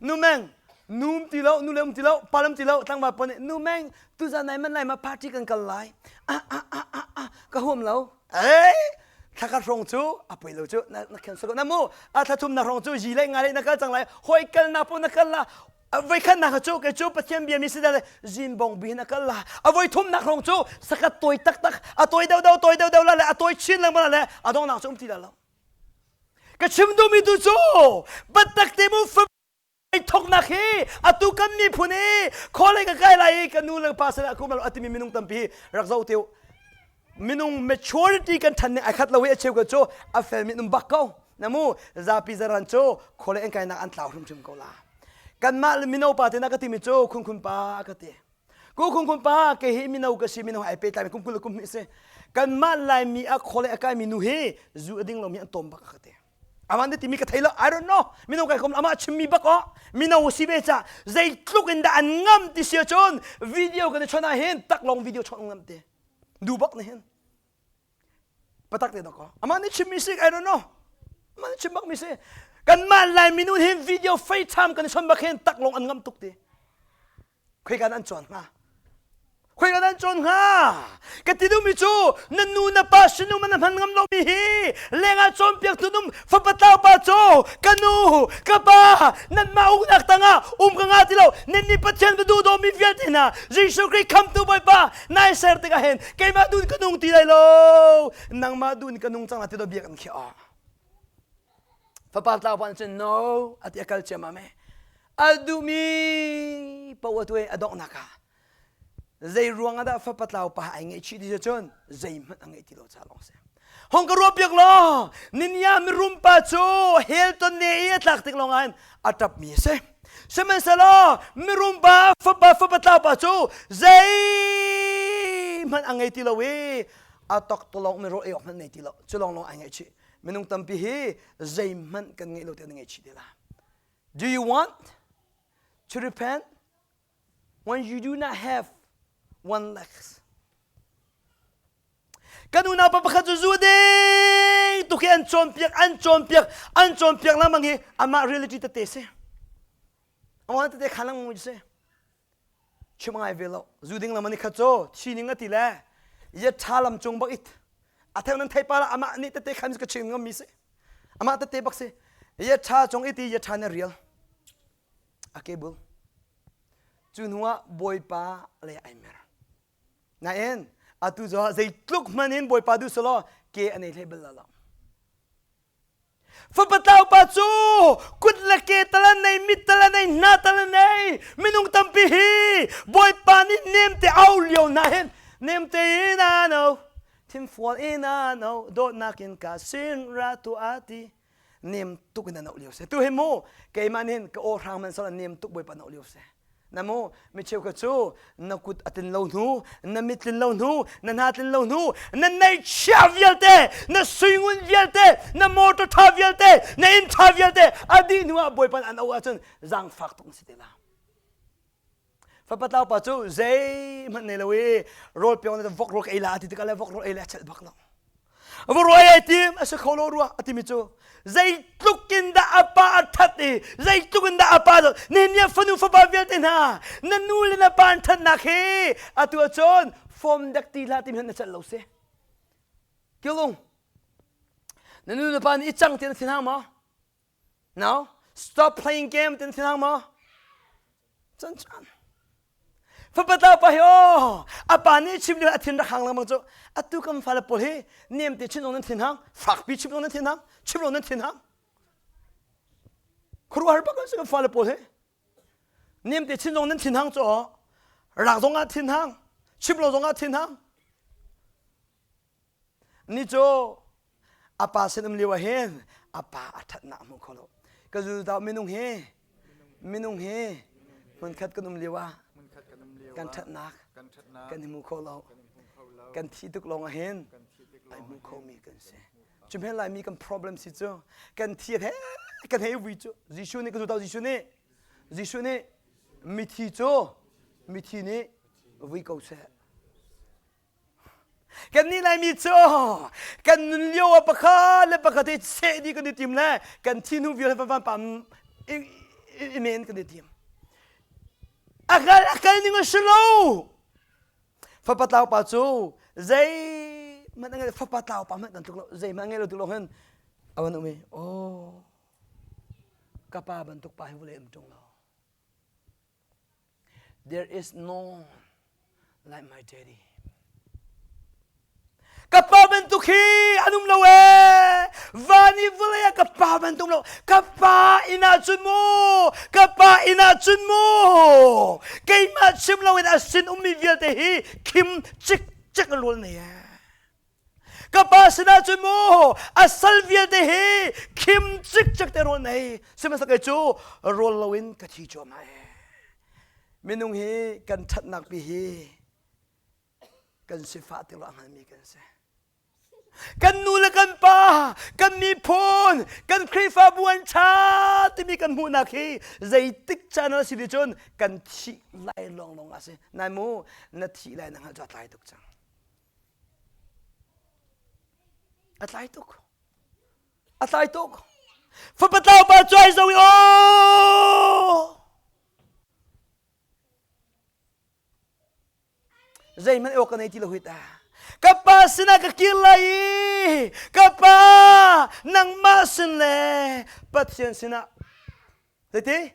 nu meng num ti lo nu le um ti lo pa lam ti lo tlangval pawl nih nu meng tuzan nai man lai ma party kan kal lai ah ah ah ah ah ka huam lo ei thla hrawng cu a poi lo cu na na cancel ko na mu a thla thum na hrawng cu yi le nga le na kal cang lai hoi kal na po na kal la voi khat nak cu kei cu Pathian bia mi si dal zin bong bi na kal la a voi thum nak hrawng cu sakat toi taktak a toi deuh deuh toi deuh deuh la le a toi chin lengmang la le a dong nak cu um ti la lo ka chim duhmi tu cu biatak te mu thoknak hi atu kan miphun i khawlei ka kai lai i ka nu le pa sinah kum lo atimi minung tampi rak zoh te minung maturity kan ṭhan ning ai khat lo i a cheu ka cu a fel mi um bak ko namu zapi zaran cu khawlei an kainak an tlau hrimhrim ko la kanmah le mino pa te na ka timi cu khunkhun pa ka ti. Ku khung khun pa ke hi mino ka si mino ai pe tlai kum kul kum hnih si. Kanmah Laimi a khole a kai mi nu hi zu a ding lomi an tom bak ka te. Aman te timi ka thei lo I don't know. Mino kai kom ama chimmi bak o. Mino si ve cha zeitluk in dah an ngam ti sia cun video kan i chon ah hin taklong video chon ngam te. Du bak ne hin. Patak te dok amah nih chimmi si I don't know amah nih chim bak mi si kanmah lai minun hin video FaceTime kan i chon bak hin taklong an ngam tuk ti khoika an cawn hnga khoika an cawn hnga ka ti duhmi cu na nu na pa sinum na hman ngam lomi hi lengah cawnpiak tu num fapa tlau pa cu ka nu ka pa nanmah uknak tangah um ka nga ti lo nan nih Pathian ka duh dawmi vialte hna Jesuh Khrih khamtu Bawipa nai ser tikah hin keimah dun ka nung ti lai lo nangmah dun ka nung cang la ti do biak an khiah fapa tlau pa cun no ati akal ciamam e a duhmi poah tu a donghnak ah zei ruang ah dah fapa tlau pa ai ngaihchih ti cun zeihmanh a ngeih ti lo ca lawng si hong ka ruah piak law ninia mirum pa cu hell ton ne i a tlak tik lawng ah a ṭap mi a si sihmanhsehlaw mirum pa fapa fapa tlau pa cu zeihmanh a ngei ti lo i a tok tolong mi rawl ei awk hmanh nei ti lo cu lawng lawng ai ngaihchih minung tampi hi zeihmanh kan ngeih lo te an ngaihchih te la do you want to repent when you do not have one leg. Kan unau pa pakhat cu zu ding tuk hi an cawnpiak an cawnpiak an cawnpiak lengmang hi amah reality tete si. Amah tete khan lengmang si. Chim ngai ve lo. Zu ding lam ani khat cu thi ning ati le ya tha lam cung bak it. A theng nan thei pa la amah nih tete khan ka chim ngam mi si. Amah tete bak si. Ya tha cung iti ya tha na real. A kebul. Cu hnuah Bawipa lei ai mer. Nain atu cu zeitluk hmanh in Bawipa duh selaw ke a nei hlei bal lo. Fapa taupa cu kut le ke tal a nei, mit tal a nei, hna tal a nei. Minung tampi hi Bawipa nih nemte au lio hna hin nemte in a no, thinfual in a no, dawtnak in ka sin ra tuah ti. Nem tuk in a no lio si. Tu hi mu keimah nih ka aw hrang man sal nem tuk Bawipa no lio si. Na mu mi cheukhat cu na kut a tlin lo hnu, na mit tlin lo hnu, na hna tlin lo hnu, na neihchia vialte, na suingun vialte, na motor tha vialte, na inn tha vialte a dih hnu ah Bawipa an auh ahcun zaangfak tuk na si te la. Fapa tlau pa cu zeihmanh nei lo i rawl piong le vok rawl ka ei la ti tikah le vok rawl ei le a chelh bak lo. Va rawl ei tim a si kho lo rua a timi cu zeitluk in dah a pa a that i zeitluk in dah a pa dawt nihin ni fanu fapa vialte hna na nu le na pa an thatnak hi atu ahcun fom dek ti hlah timi na celh lo si. Kilung na nu na pa nih i cang ti na thin hang maw? No? Stop playing game tin thin hang maw? Cun cun. Fapa tlau pa hi aw a pa nih chim lio a thin rak hang lengmang cu atu kan fale pawl hi nem te chin zong nan thin hang fakpi chim zong nan thin hang chim lo nan thin hang khuaruahhar bak an si kan fale pawl hi nem te chin zong nan thin hang cu aw rak zong ah thin hang chim lo zong ah thin hang Ni cu a pa sin um lio ah hin a pa a ṭhatnak a hmu kho lo. Ka zultau minung hi minung hi hmunkhat kan um lio ah kan ṭhatnak kan i hmu kho lo. Kan thi tuk lawng ah hin ai hmu khomi kan si. Cu hme Laimi kan problem si cu kan thi he kan hei vui cu Jesuh nih ka zultau Jesuh nih Jesuh nih mithi cu mithi nih vui ko seh. Kannih Laimi cu kan nun lio ah pakhat le pakhat i seh dih kan i tim le kan thi hnu vial van van pam i men kan i tim. A kal a kal ning a si lo. Fapa tlau pa cu zeihmanh a ngei fapa tlau pa hmanh kan tluk lo zeihmanh a ngei lo tuk lo hin a van um i oh ka pa bantuk pa hi vawlei um ṭung lo. There is none like my daddy. Ka pa bantuk hi an um lo ee. Van i vawlei ah ka pa bantuk lo. Ka pa inn ah cun mu. Ka pa inn ah cun mu. Keimah chim loin a sin ummi vialte hi khim cikcek a rawl nei ee. Ka pa sinah cun mu a sal vialte hi khim cikcek te rawl nei sihmanhsehlaw kei cu rawl loin ka thi cuahmah ee. Minung hi kan ṭhatnak pi hi kan sifah ti lo a hngalmi kan si. Kan nu le kan pa, kan miphun, kan Khrihfabu an ṭha timi kan hmuhnak hi zeitik caan a si ti cun kan thih lai lawnglawng a si. Nai mu, na thih lai na hngalh cu a tlai tuk cang. A tlai tuk. A tlai tuk. Fapa tlau pa cuai zo i aw! Zeihmanh awk ka nei ti lo hit ah. Ka pa sinah ka kir lai i ka pa nangmah sin le Pathian sinah zeiti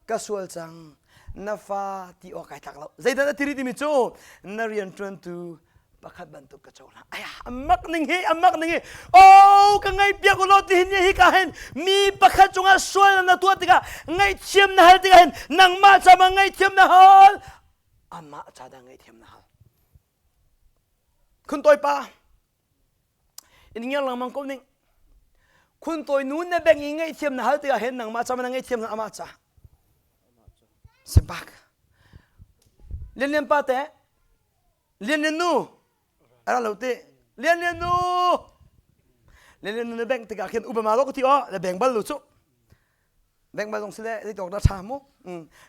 ka sual cang na fa ti awk kai tlak lo zeidah na tiri timi cu na rian ṭuantu pakhat bantuk ka cohlang aya amak ning hi amak ning hi oh ka ngaihpiak u law ti hin hi ka hin mi pakhat cungah sual na tuah tikah ngaihthiam na hal tikah hin nangmah ca ma ngaihthiam na hal amah ca dah ngaihthiam na hal khun tawi pa in ngiar lengmang ko ning khun tawi nu na beng i ngaihthiam na hal tikah hin nangmah ca ma na ngaihthiam na amah ca simpak lian lian pa te lian lian nu ara lo te lian lian nu lian lian nu na beng tikah khin upama lo ka ti o na beng bal lu cu Bank bal zong si le zei tawk dah ṭha mu.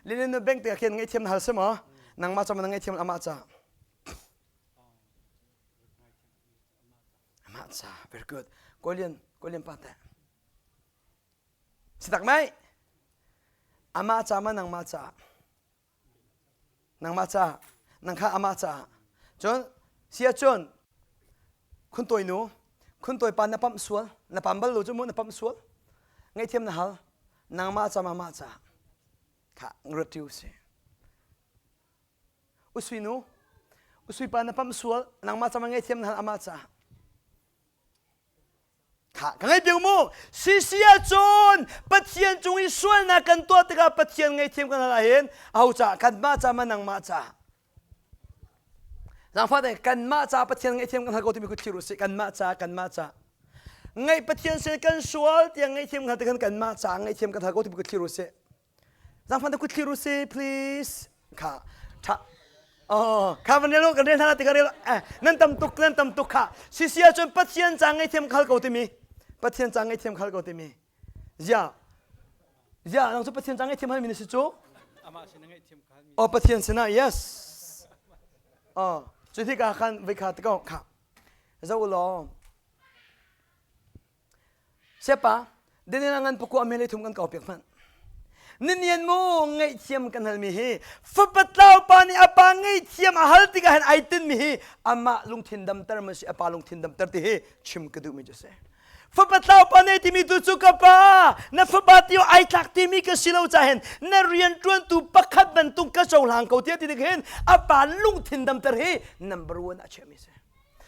Lilin na bank te khin ngaihthiam na hal si maw? Nangmah ca ma na ngaihthiam amah ca? Amah ca. Very good. Kolian, Kolian pa te. Si tak mai? Amah ca ma nangmah ca? Nangmah ca, nang kha amah caah. Cun si ahcun khuntawi nu, khuntawi pa na pamh sual, na pam bal lo cu mu na pamh sual. Ngaihthiam na hal. Nangmah ca mah ca. Kha ruat ṭi usih. Usui nu, usui pa na pamh sual, nangmah ca ma ngaihthiam na hal amah caah. Kha ka ngaih piak mu. Sisi ahcun Pathian cung i sualnak kan tuah tikah Pathian ngaihthiam kan hal ahhin aho ca kanmah ca ma nangmah ca. Zaangfah te kanmah ca Pathian ngaihthiam kan hal ko timi ku thlir usih kanmah ca kanmah ca. Ngaih Pathian sin kan sual tiang ngaihthiam kan hal tikhan kanmah ca ngaihthiam kan hal ko timi ku thlir usih. Zaangfah te ku thlir usih please. Kha tha Oh, kha van rel kan rel hna ti ka rel eh nan tam tuk nan tam tuk kha sisi ahcun Pathian ca ngaihthiam khal ko timi Pathian ca ngaihthiam khal ko timi zia zia nang cu Pathian ca ngaihthiam hal mi na si cu amah sin ngaihthiam khal mi oh Pathian sinah yes oh cu tikah khan voi kha te ko kha zo law Sepa, dinin a ngan pakua mele thum kan kau piak hmanh. Ninian mu ngaihthiam kan halmi hi fapa tlau pa nih a pa ngaihthiam a hal tikah hin ai tinmi hi amah lungthin damter ma si a pa lungthin damter ti hi chim ka duhmi cu si. Fapa tlau pa nei timi tu cu ka pa na fapa tio ai tlak timi ka si lo ca hin na rian ṭuantu pakhat bantuk ka cohlang ko tiah ti tik hin a pa lungthin damter hi number one a chiahmi si.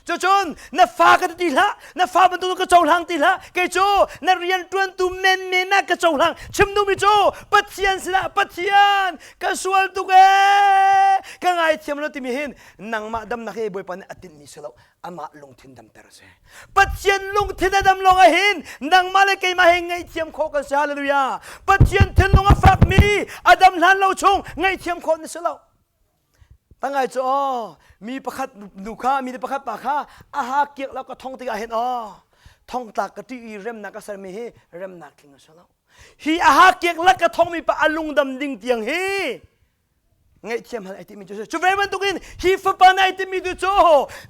Cucun na fa ka ti hlah, na fa bantuk ka cohlang ti hlah. Kei cu na rian ṭuantu menmen ah ka cohlang. Chim duhmi cu Pathian sinah Pathian ka sual tuk ee ka ngaithiam lo timi hin nangmah damnak hi Bawipa nih a tinhmi si lo amah lungthin damter a si. Pathian lungthin a dam lawng ah hin nangmah le keimah he ngaihthiam khawh kan si. Hallelujah. Pathian thinlung a fakmi a dam hlan lo chung ngaihthiam khawh na si lo. Tangai cu aw mi pakhat nu kha mi pakhat pa kha a ha kiak lo ka thong tikah hin aw thongtlak ka ṭih i remnak ka sermi hi remnak tling a si lo. Hi a ha kiak lak ka thongmi pa a lungdam ding tiang hi ngaihthiam hal ai timi cu cu ve bantukin hi fapa na ai timi tu cu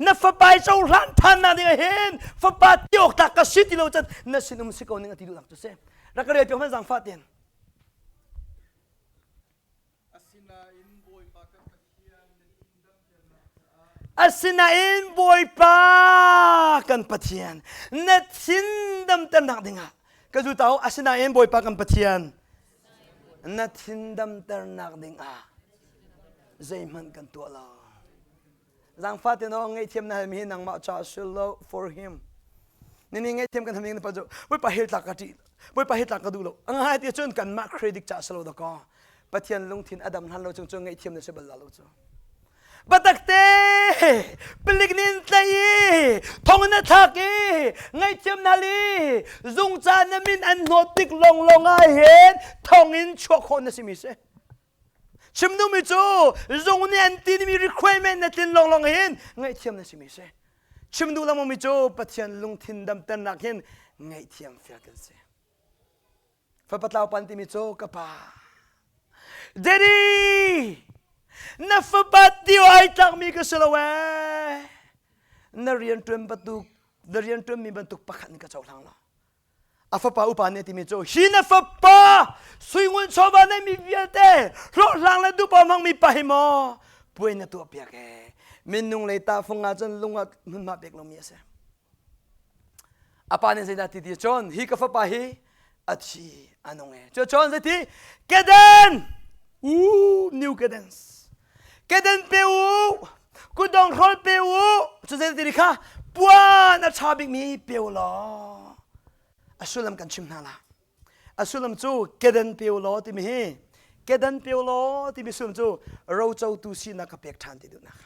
na fapa i cohlan ṭhan nak ding ah hin fapa ti awk tlak ka si ti lo can na sinum si ko ning a ti duhnak cu si rak ka rel piak hman zaangfah ten Asinain Asinain Bawipa Bawipa kan Pathian na thin damternak dingah ka zu tau asinain Bawipa kan Pathian na thin damternak dingah zeihmanh kan tuah lo zaangfah te no ngaihthiam na halmi hi nangmah ca sul lo for him nini ngaihthiam kan haming na pa cu Bawipa hell tlak ka ṭih Bawipa hell tlak ka duh lo a ngai ti cun kanmah credit ca si lo dakaw Pathian lungthin a dam hlan lo chung cu ngaihthiam na si bal la lo cu Batak te palik nin tlai i thong na thlak i ngaihthiam na li zungca na min an hnawt tik longlong ah hin thong in chuah khawh na simi si. Chim duhmi cu zung nih an timi requirement na tlin lawnglawng hin ngaihthiam na simi si. Chim duh lengmangmi cu Pathian lungthin damternak hin ngaihthiam fial kan si. Fapa tlau pan timi cu ka pa. Daddy! Na fapa tio ai tlakmi ka si lo ee. Na rian ṭuan bantuk na rian ṭuanmi bantuk pakhat in ka cohlang lo. A fapa upa nih a timi cu hi na fapa suingun chawva neimi vialte hlawhhlang le duhpa hmangmi pa hi maw puai na tuah piak ee minung lei tahfung ah cun lung ah hmunhma pek lomi a si. A pa nih zeidah ti ti cun hi ka fapa hi a thi a nung ee. Cu cun zeiti keden u new kedens keden pe u kutdong hrawl pe u cu zei ti kha puan a ṭha bikmi pe u law a sullam kan chim hna la a sullam cu kedan pe u law timi hi kedan pe u law timi sullam cu rocotu sinak ka pek ṭhan ti duhnak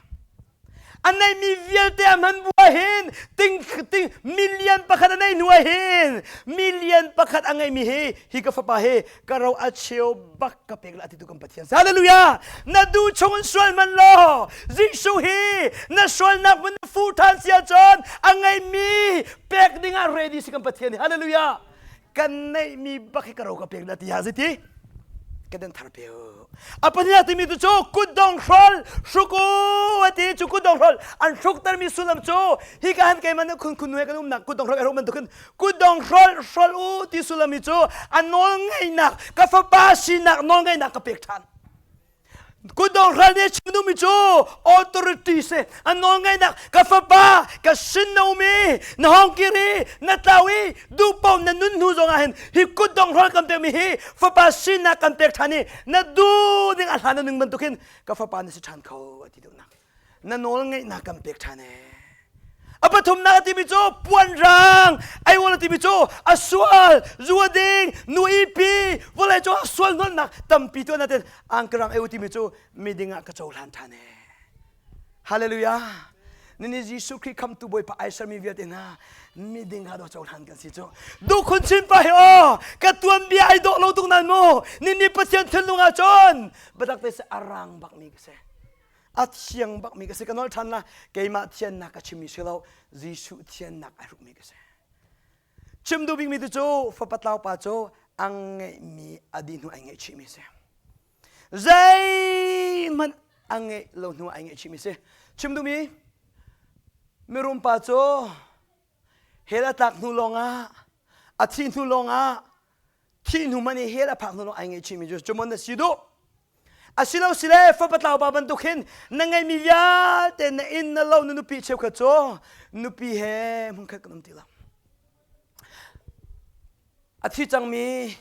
a neimi vialte a hman bu ah hin ting ting million pakhat a nei hnu ah hin million pakhat a ngeimi hi hi ka fapa hi ka ro a cheu bak ka pek la ti tu kan Pathian hallelujah na du chung in sual man law Jesuh hi na sualnak mun na fu than sia cun a ngeimi pek ding ah ready si kan Pathian hallelujah kan neihmi bak hi ka ro ka pek la ti ha ziti ka den thar pe a pahnih timi tu cu kutdong hrol hruk u ati cu kutdong hrol an hruk termi sullam cu hi ka han keimah nih khun khun nu he kan umnak kutdong hrol hruk bantukin kutdong hrol hrol u ti sullam hi cu a nawl ngeihnak ka fapa sinak nawl ngeihnak ka pek ṭhan kutdong hrol nih chim duhmi cu authority si a nawl ngeihnak ka fapa ka sin na um i na hong kir i na tlau i duhpaoh na nun hnu zong ah hin hi kutdong hrol kan pekmi hi fapa sinak kan pek ṭhan i na duh ding a hlan na ning bantuk hin ka fapa na si ṭhan kho a ti duhnak na nawl ngeihnak kan pek ṭhan ee a pathumnak a timi cu puanrang aiwal a timi cu a sual zu a ding nu ipi vawlei cu a sual hnonnak tampi tuah natin angkarang eu timi cu miding ah ka cohlan ṭhan ee hallelujah nini Jesuh Khrih khamtu Bawipa ai sermi vialte hna miding ha do cohlan kan si cu dukhun chin pa hi aw ka tuan bia ai dawh lo tuk nan mu nini Pathian thinlung ah cun batak te se arang bak mi ka si a thiang bakmi ka si ka nol ṭhan la keimah thiannak ka chimmi si lo Jesuh thiannak ai hrukmi ka si chim duh bikmi tu cu fapa tlau pa cu ang ngeihmi a dih hnu ai ngaihchihmi si zeihmanh a ngeih lo hnu ai ngaihchihmi si chim duhmi mirum pa cu hell a tlak hnu lawngah a thih hnu lawngah thih hnu man i hell a phak hnu lawng ai ngaihchihmi cu cumon na si duh Asilo sile fapa tlau pa bantuk hin na ngeimi vialte na inn na lo na nupi cheukhat cu nupi he hmunkhat kan um ti lo. A thi cangmi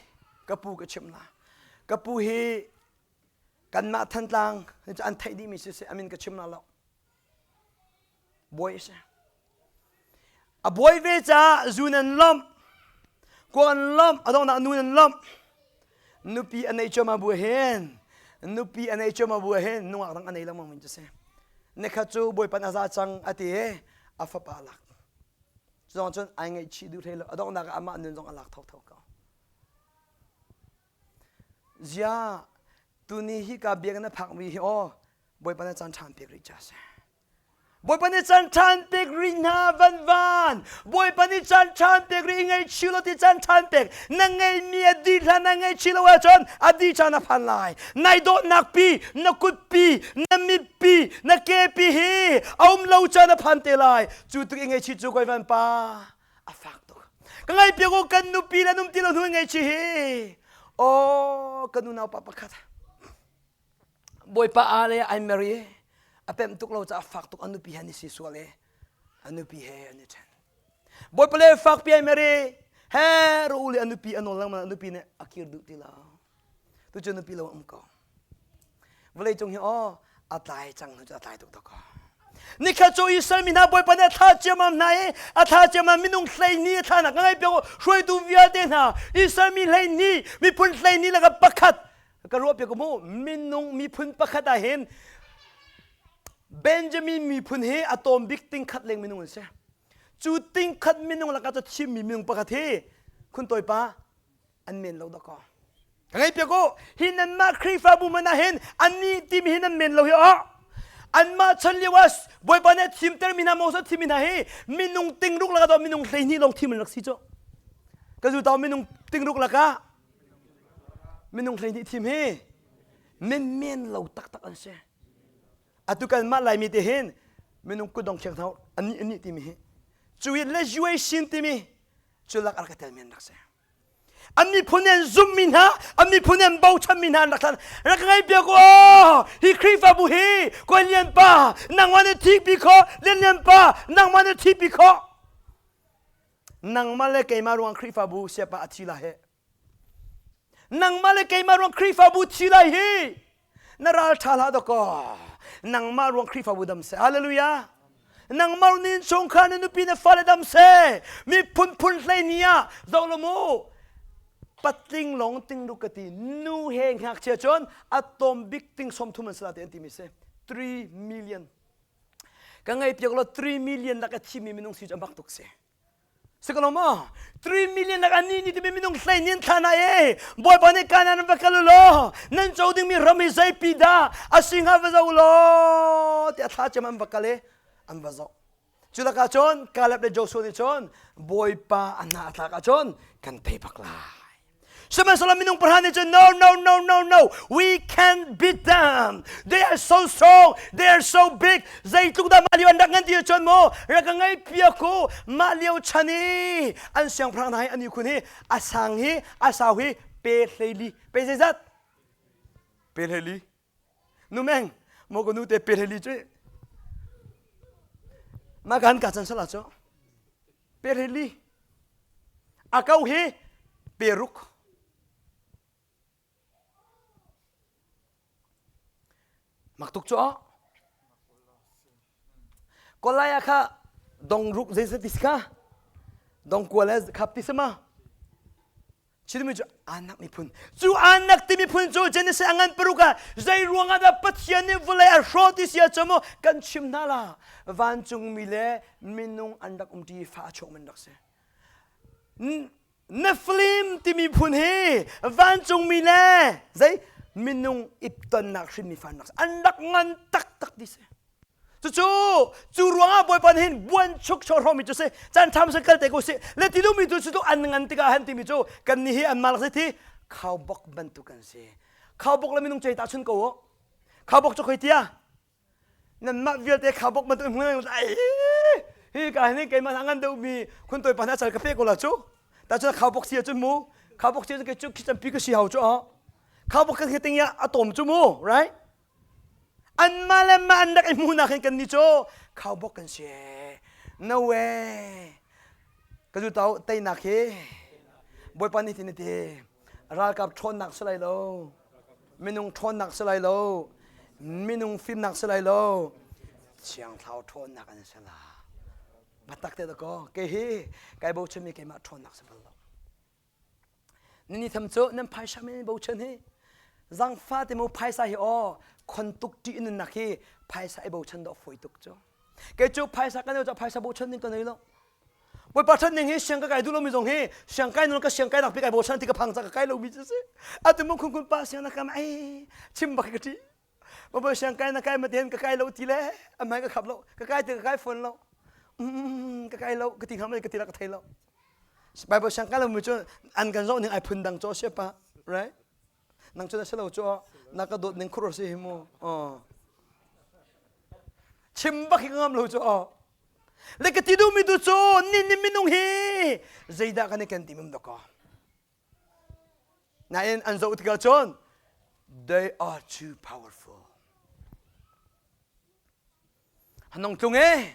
ka pu ka chimh la. Ka pu hi kanmah Thantlang an theih dihmi siseh a min ka chim la lo. Bawi a si. A bawi ve caah zun an lawmh, kuang an lawmh, a donghnak nun an lawmh. Nupi a nei cuahmah bu hin, nupi a nei cuahmah bu hin nungak dang a nei lengmang min cu si. Nikhat cu Bawipa a za cang a ti i a fapa a lak. Cu zong cun ai ngaihchih duh hlei lo. A donghnak ah amah nun zong a lak thotho ko. Zia tuni hi ka biakinn na phakmi hi aw Bawipa na caan ṭhan pek rih ca si. Bawipa nih caan ṭhan pek rih hna van van. Bawipa nih caan ṭhan pek rih i ngaihchih lo ti caan ṭhan pek. Na ngeihmi a dih hlan na ngaihchih lo ahcun a dih caan a phan lai. Nai dawtnak pi, na kut pi, na mit pi, na ke pi hi a um lo caan a phan te lai. Cu tuk i ngaihchih cu koi van pa a fak tuk. Ka ngaihpiak u kan nupi le num ti lo hnu ngaihchih hi. Aw kan unau pa pakhat. Bawipa a le ai mer i a pemh tuk lo caah fak tuk a nupi he an i si sual i a nupi he an i ṭhen. Bawipa le fakpi ai mer i he ro le a nupi a nawl lengmang a nupi nih a kir duh ti lo. Tu cu nupi lo um ko. Vawlei cung hi aw a tlai cang hnu cu a tlai tuk tuk ko. Nikhat cu Israel mi hna Bawipa nih a thlah ciammam hna i a thlah ciammam minung 12 a thlahnak ka ngaih piak u hruaitu vialte hna Israel mi 12 miphun 12 lakah pakhat ka ruah piak mu minung miphun pakhat ah hin Benjamin miphun hi a tawm bik tingkhat leng minung an si cu tingkhat minung lakah cu thimmi minung pakhat hi khun tawi pa an men lo dakaw. Ka ngei piak u. Hi nanmah Khrihfabu man ah hin annih timi hi nan men lo hi aw. Anmah chan lio ah Bawipa nih a thimter mi hna Moses thimmi hna hi minung tingruk lakah daw minung 12 lawng thim an rak si cu. Ka zu taw minung tingruk lakah minung 12 thim hi men men lo taktak an si. Atu kan mah Laimi te hin minung kutdong khiang thau annih annih timi hi cu i le sin timi cu lak ar ka tel men rak si. An miphun an zummi hna, an miphun an bochanmi hna an rak thlan. Rak ngai piak u. Hi Khrihfabu hi kawi lian pa nangmah na thihpi kho, lian lian pa nangmah na thihpi kho. Nangmah le keimah ruang Khrihfabu siapa a thi lai he. Nangmah le keimah ruang Khrihfabu thi lai hi. Na ral ṭha hlah dawkaw. Nangmah ruang Khrihfabu dam seh. Hallelujah. Nangmah nin chungkhar na nupi na fale dam seh. Mi phunphun hlei ni ah zoh lo mu. Patling long ting ruk ka ti. Nu he ngakchia cun a tom bik ting 30 an sala te an ti mi si. 3 million. Ka ngei piak lo 3 million lak a thimi minung si cu a bak tuk si. Si ko lo maw? 3 million lak an ni timi minung hlei nin thla na e. Bawipa nih Kanaan va kal u law nan co dingmi ram hi zeipi dah a si hnga va zoh law tiah thla cem an va kal i an va zoh. Cu lakah cun Caleb le Joshua nih cun Bawipa a hna a tlak ahcun kan tei bak lai. Sihmanhsehlaw minung pahra nih cun no no no no no we can't beat them they are so strong they are so big zeitluk dah mah lio an rak ngan ti cun mu rak ka ngei piak u mah lio chan i an siangpahrang hna hi an i khun hi a sang hi a sau hi pe hleili pe zeizat pe hleili nu meng mo ko nu te pe hleili cu mah kan ka chan sala cu pe hleili A ko hi peruk. Mak tuk cu Kolai ah kha dong ruk zeizat ti si kha dong kua le khap ti si ma Chimmi cu Anak miphun. Cu Anak ti miphun cu Genesis a ngan paruk ah zei ruangah dah Pathian nih vawlei a hrawh ti si ahcun maw kan chim hna la. Vancungmi le minung an rak umṭi fa a chuak man rak si. Nephilim timi phun hi vancungmi le zei minung iptonnak hrinmi fa an rak si. An rak ngan taktak ti si. Cucu cu ruangah Bawipa nih hin buanchuk hrawmi cu si caan ṭha sa kal te ko si le ti duhmi tu cu an ngan tikah han timi cu kan nih hi an mah lak thi khaubok bantuk kan si. Khaubok le minung cei ta chun ko u. Khaubok cu khoi tia nanmah vialte khaubok bantuk hmun ai hi ka hin keimah ngan deuhmi khun toi pa hna sal ka pe ko la cu ta cu khaubok si cun mu khaubok si cun cu khi ka si hau cu khaubok kan ting ya a tom cu mu right Anmah le mah an rak i hmuhnak hin kannih cu khaubawk kan si. No way. Ka zu tau teinak hi Bawipa nih tin a ti. Ralkap ṭhawnnak si lai lo. Minung ṭhawnnak si lai lo. Minung fimnak si lai lo. Thiang Thlarau ṭhawnnak an si la. Biatak te dakaw. Kei hi kai bochanmi keimah ṭhawnnak si bal lo. Nini tham cu nan phaisa men bochan hi zangfa te mu phaisa hi aw khon tuk ṭih nunnak hi phaisa i bochan dawh fawi tuk cu kei cu phaisa kan cu phaisa bochan ding ka nei lo Bawipa ṭhat ning hi siang ka kai duh lomi zong hi siang kai nun ka siang kai nak pi kai bochan ti ka phang ca ka kai lomi cu si atu mu khun khun pa siang na kam ai chim bak ka ṭih Bawipa siang kai na kai ma ten ka kai lo ti le amai ka khap lo ka kai ti ka kai phone lo ka kai lo ka ti ngam ka ti la ka thei lo Bible siang kai lomi cu an kan zoh ning ai phun dang cho sia pa right nang cu na si lo cu na ka dawt ning khur si hi mu chim bak hi ka ngam lo cu le ka ti duhmi tu cu ni ni minung hi zeidah kan i ken ti mum dakaw Nain an zoh tikah cun they are too powerful. Hanong tlung e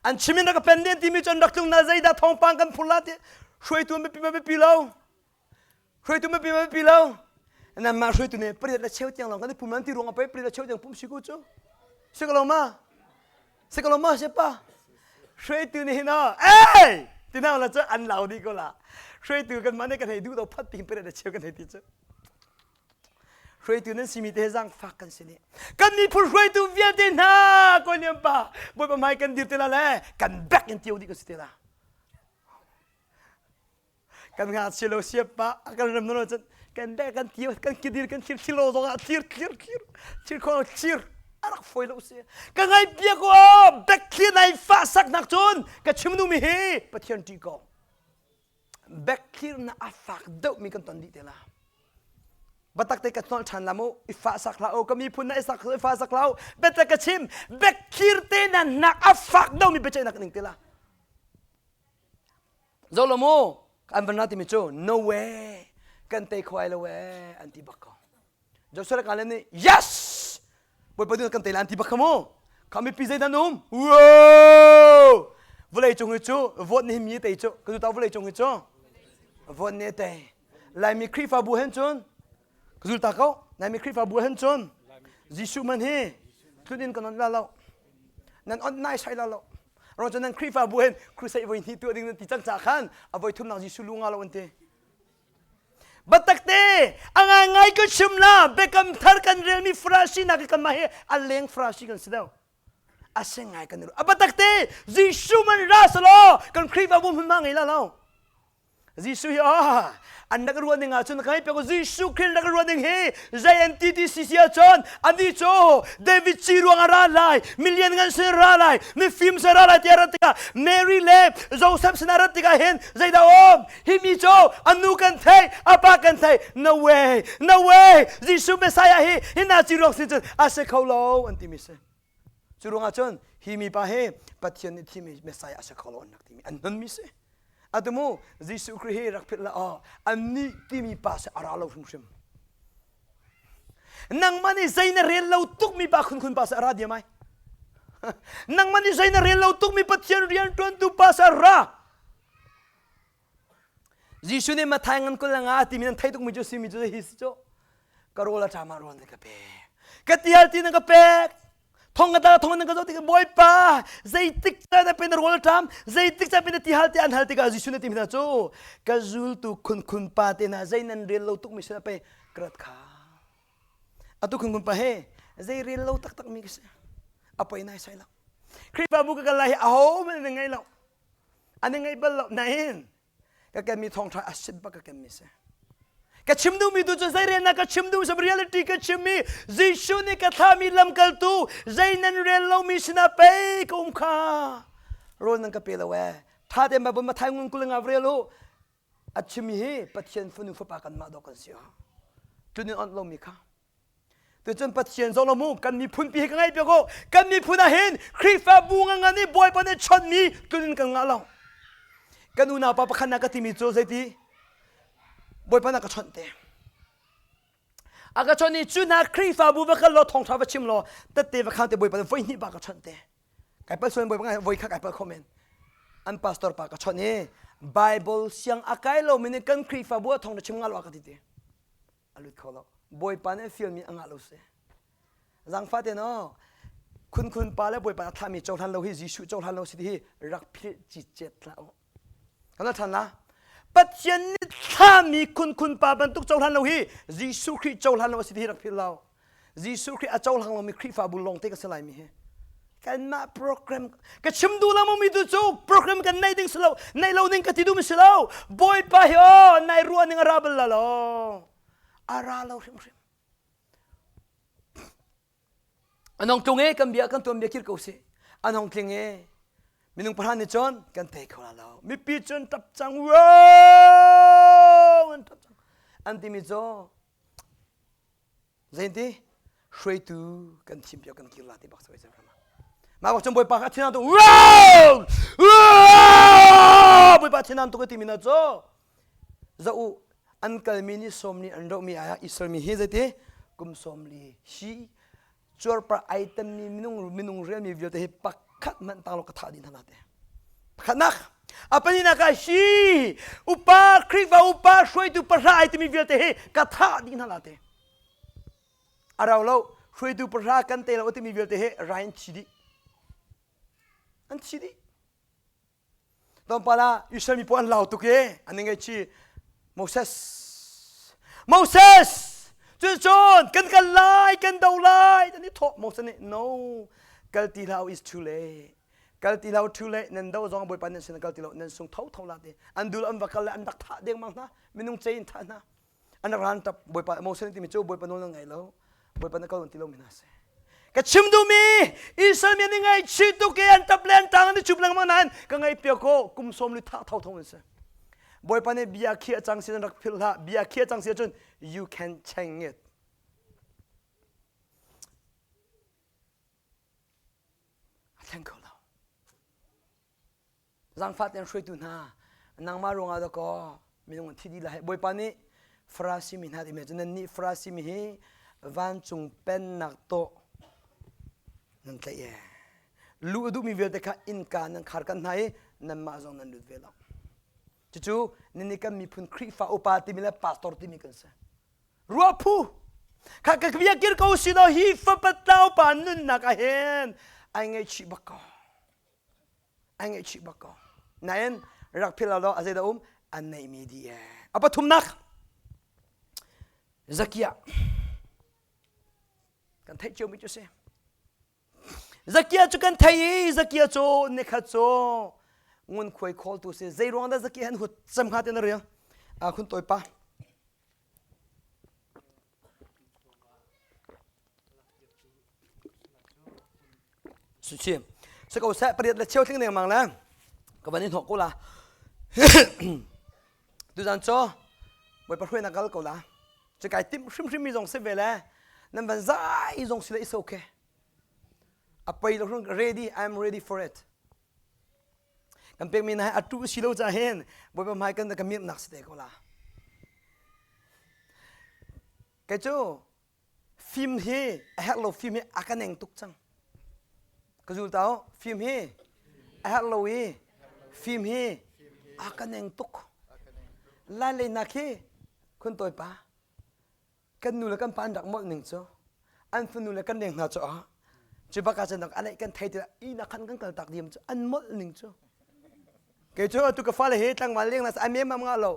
an chim in rak ka pen den timi cu an rak tlung na zeidah thawngpang kan phur la ti hruaitu mipi ma biapi lo hruaitu mipi ma biapi lo nanmah hruaitu nih pariat le cheu tiang lawng kan i pum an ti ruang ah pei pariat le cheu tiang pum si ko cu si ko lo ma Si ko lo ma si pa hruaitu nih hin ah ei tina la cu an lau dih ko la hruaitu kan mah nih kan hei duh lo phat ting pere na cheu kan hei ti cu hruaitu nan simi te zangfak kan si nih kan miphun hruaitu vialte hna kawi liam pa bawipa hmai kan dir te la le kan bek in tio dih kan si te la kan ngakchia lo siap pa a kan rem no cun. Kan bek kan ti kan kidir kan thlir thlir lo zong ah thlir thlir thlir thlir kho thlir a rak foi lo si. Ka ngai bia ko bek thlir nai fa sak nak cun ka chim nu mi hi Pathian ṭih ko. Bek thlir na a fak deuh mi kan ton dih te la. Batak te ka hnol ṭhan la mu i fa sak hlah u ka miphun na i sak i fa sak hlah u biatak ka chim bek thlir te na nak a fak deuh mi biaceihnak ning te la. Zo lo mu an van ra timi cu no way kan tei kho ai lo ee an ti bak ko. Joshua le Caleb nih yes Bawipa ding kan tei la an ti bak kha mu. Kha mipi zei dan um? Wow! Vawlei cung hi cu vote nih mi tei cu ka ta vawlei cung hi cu vote nih tei. Laimi Khrihfabu hen cun ka zul ta ko. Laimi Khrihfabu hen cun Jesuh man hi tlun in kan on la lo. Nan on nai sai la lo. Ro cu nan Khrihfabu hin crusade voi hnih tuah ding nan ti cang ca khan a voi thumnak Jesuh lu nga lo an ti. Batak te a ngai ngai ka chim la biakam thar kan relmi Farasi nak kan mah hi a leng Farasi kan si deuh. A se ngai kan a batak te Jesuh man ra salo kan Khrihfabu hmun ma ngei la lo. Jesuh hi ah an rak ruah ning ahcun kai pe ko Jesuh Khrih rak ruah ning hi zei an ti ti si si ahcun ani cu David ci ruang a ra lai million ngan sin ra lai mifim sin ra lai tiah rat tikah Mary le Joseph sin rat tikah hin zeidah um hi mi cu a nu kan thei a pa kan thei no way no way Jesuh Messiah hi hi na ci ruang sin cun a si kho lo an ti mi si Cu ruangah cun hi mipa hi Pathian nih thimi Messiah a si kho lo an rak timi an hnon si. Atu mu Jesuh Khrih hi rak philh la aw annih timi pa si a ra lo hrimhrim. Nangmah nih zei na rel lo tukmi pa khunkhun pa si a ra diam ai. Nangmah nih zei na rel lo tukmi Pathian rianṭuantu pa si a ra. Jesuh nih Matthai ngan kul nga timi nan theih tukmi cu simi cu hi si cu ka rawl a ṭam ah rawl nan ka pek ka tial ti nan ka pek thong ka ta thong nan ka zoh tik bawipa zeitik caan na pe na rawl a ṭam zeitik caan pe na ti hal ti an hal tikah Jesuh nih timi hna cu ka zultu khunkhun pa te hna zei nan rel lo tukmi sin ah pei ka rat kha atu khunkhun pa he zei rel lo taktak mi ka si a poi nai sai lo Khrihfabu ka kal lai hi aho hmanh nan ngei lo an i ngaih bal lo nain ka kenmi thawngṭha a sit bak ka kenmi si ka chim duhmi tu cu zeirelnak ka chim duh sam reality ka chimmi Jesuh nih ka thlahmi lamkaltu zei nan rel lomi sinah pei ka um kha rawl nan ka pe lo ee tha tein Bible Matthai ngun kul nga rel u a chimmi hi Pathian fanu fapa kanmah dawh kan si tunin onh lomi kha Tucun Pathian zong lo mu kan miphun pi hi ka ngaih piak u. Kan miphun ah hin Khrihfabu ngangan i Bawipa nih chawnhmi tlun kan ngah lo. Kan unau pa pakhat na ka timi cu zeiti? Bawipa na ka chawnh te. A ka chawnh i cu hna Khrihfabu va kal law thawngṭha va chim law tette va khang te Bawipa nih voi hnih pa ka chawnh te. Kai pal sual Bawipa voi kha kai pal kho men. An pastor pa ka chawnh i Bible siang a kai lo mi nih kan Khrihfabu ah thawngṭha chim ngah lo a ka ti te. A lut kho lo. Bawipa nih a fialmi a ngah lo si. Zaangfah te no khunkhun pa le Bawipa a thlahmi cohlan lo hi Jesuh cohlan lo si ti hi rak philh cicet hlah u. Kan ṭhan la. Pathian nih thlahmi khunkhun pa bantuk cohlan lo hi Jesuh Khrih cohlan lo a si ti hi rak philh lo. Jesuh Khrih a cohlang lomi Khrihfabu lawngte ka si lai mi hi. Kanmah program ka chim duh lo mi tu cu program kan nei ding si lo nei lo ding ka ti duh mi si lo Bawipa hi aw nai ruah ning a ra bal la lo a ra lo hrimhrim an hong tlung e kan bia kan tuan bia kir ko si an hong tling e minung pahra nih cun kan tei kho la lo mipi cun tap cang wow an tap cang an timi cu Zeinti hruaitu kan thim piak kan kir la ti bak sa ram mah bak cun bawipa kha thinan tu bawipa thinan tu ka ti mi na cu za u an kalmi ni sawm ni an rohmi ah Israel mi hi zeiti kum sawm li hi cuarpar ai tammi minung minung relmi vialte hi pakhat hmanh tang lo ka thah dih hna te pakhatnak a pahnihnak ah hi upa Khrihfa upa hruaitu pahra ai timi vialte hi ka thah dih hna la te a rau lo hruaitu pahra kan te lo timi vialte hi rai an thi dih an thi dih Tlawmpal ah Israel mi pawl an lau tuk i an i ngaihchih. Moses Moses cucun kan kal lai kan do lai an i thawh Moses nih no kal ti hlah is too late kal ti hlah too late nan do zong Bawipa nan sin kal ti lo nan sung tho tho la ti an dul an va kal le an rak thah dengmang hna minung cei in thah hna. An rak ran tap Bawipa Moses timi cu Bawipa nawl nan ngai lo. Bawipa na kal ti lo mi hna si. Ka chim duhmi Israel mi an i ngaihchih tuk i an tap le an tang an i cup lengmang nain ka ngaih piak ko kum sawm li thah tho tho an si. Bawipa nih bia khiah cang si nan rak philh hlah. Bia khiah cang si ahcun you can change it. A thleng kho lo. Zaangfah tein hruaitu hna, nangmah ruangah dakaw minung an thi dih lai. Bawipa nih Farasi mi hna timi cu nannih Farasi mi hi vancung pennak tawh nan tlaih ee. Luh a duhmi vialte kha innka nan khar kan hna i nanmah zong nan lut ve lo. Cucu nannih kan miphun Khrihfa upa timi le pastor timi kan si. Ruah phu kha ka bia kir ko si law hi fapa tlau pa nunnak ah hin ai ngaihchih bak ko. Ai ngaihchih bak ko. Nain rak philh lo a zeidah um an neihmi dih ee. A pathumnak Zakia kan theih ciomi cu si. Zakia cu kan thei i Zakia cu nikhat cu ngunkhuai khawltu si. Zei ruang dah Zakia han hut cem hnga ti na rel? A khun tawi pa. Suchi. Si ko seh pariat le cheu tling dengmang le ka van in hnawh ko la. Tuzan cu Bawipa hruainak kal ko la. Cu kai timh hrimhrim mi zong si ve le nan van zai zong si le is okay. A pei lo ready I'm ready for it. Kan pekmi na a tu si lo ca hin Bawipa hmai kan ka mirhnak si te ko la. Kei cu fim hi a herh lo fim hi a ka neng tuk cang. Ka zul tau fim hi a herh lo i fim hi a ka neng tuk. Lai lei nak hi khun tawi pa kan nu le kan pa an rak molh ning cu an fanu le kan leng hna cu ah cu bak ah cun a neih kan thei ti i na khan kan kal tak diam cu an molh ning cu kei cu atu ka fale he tlangval leng na sa mem am nga lo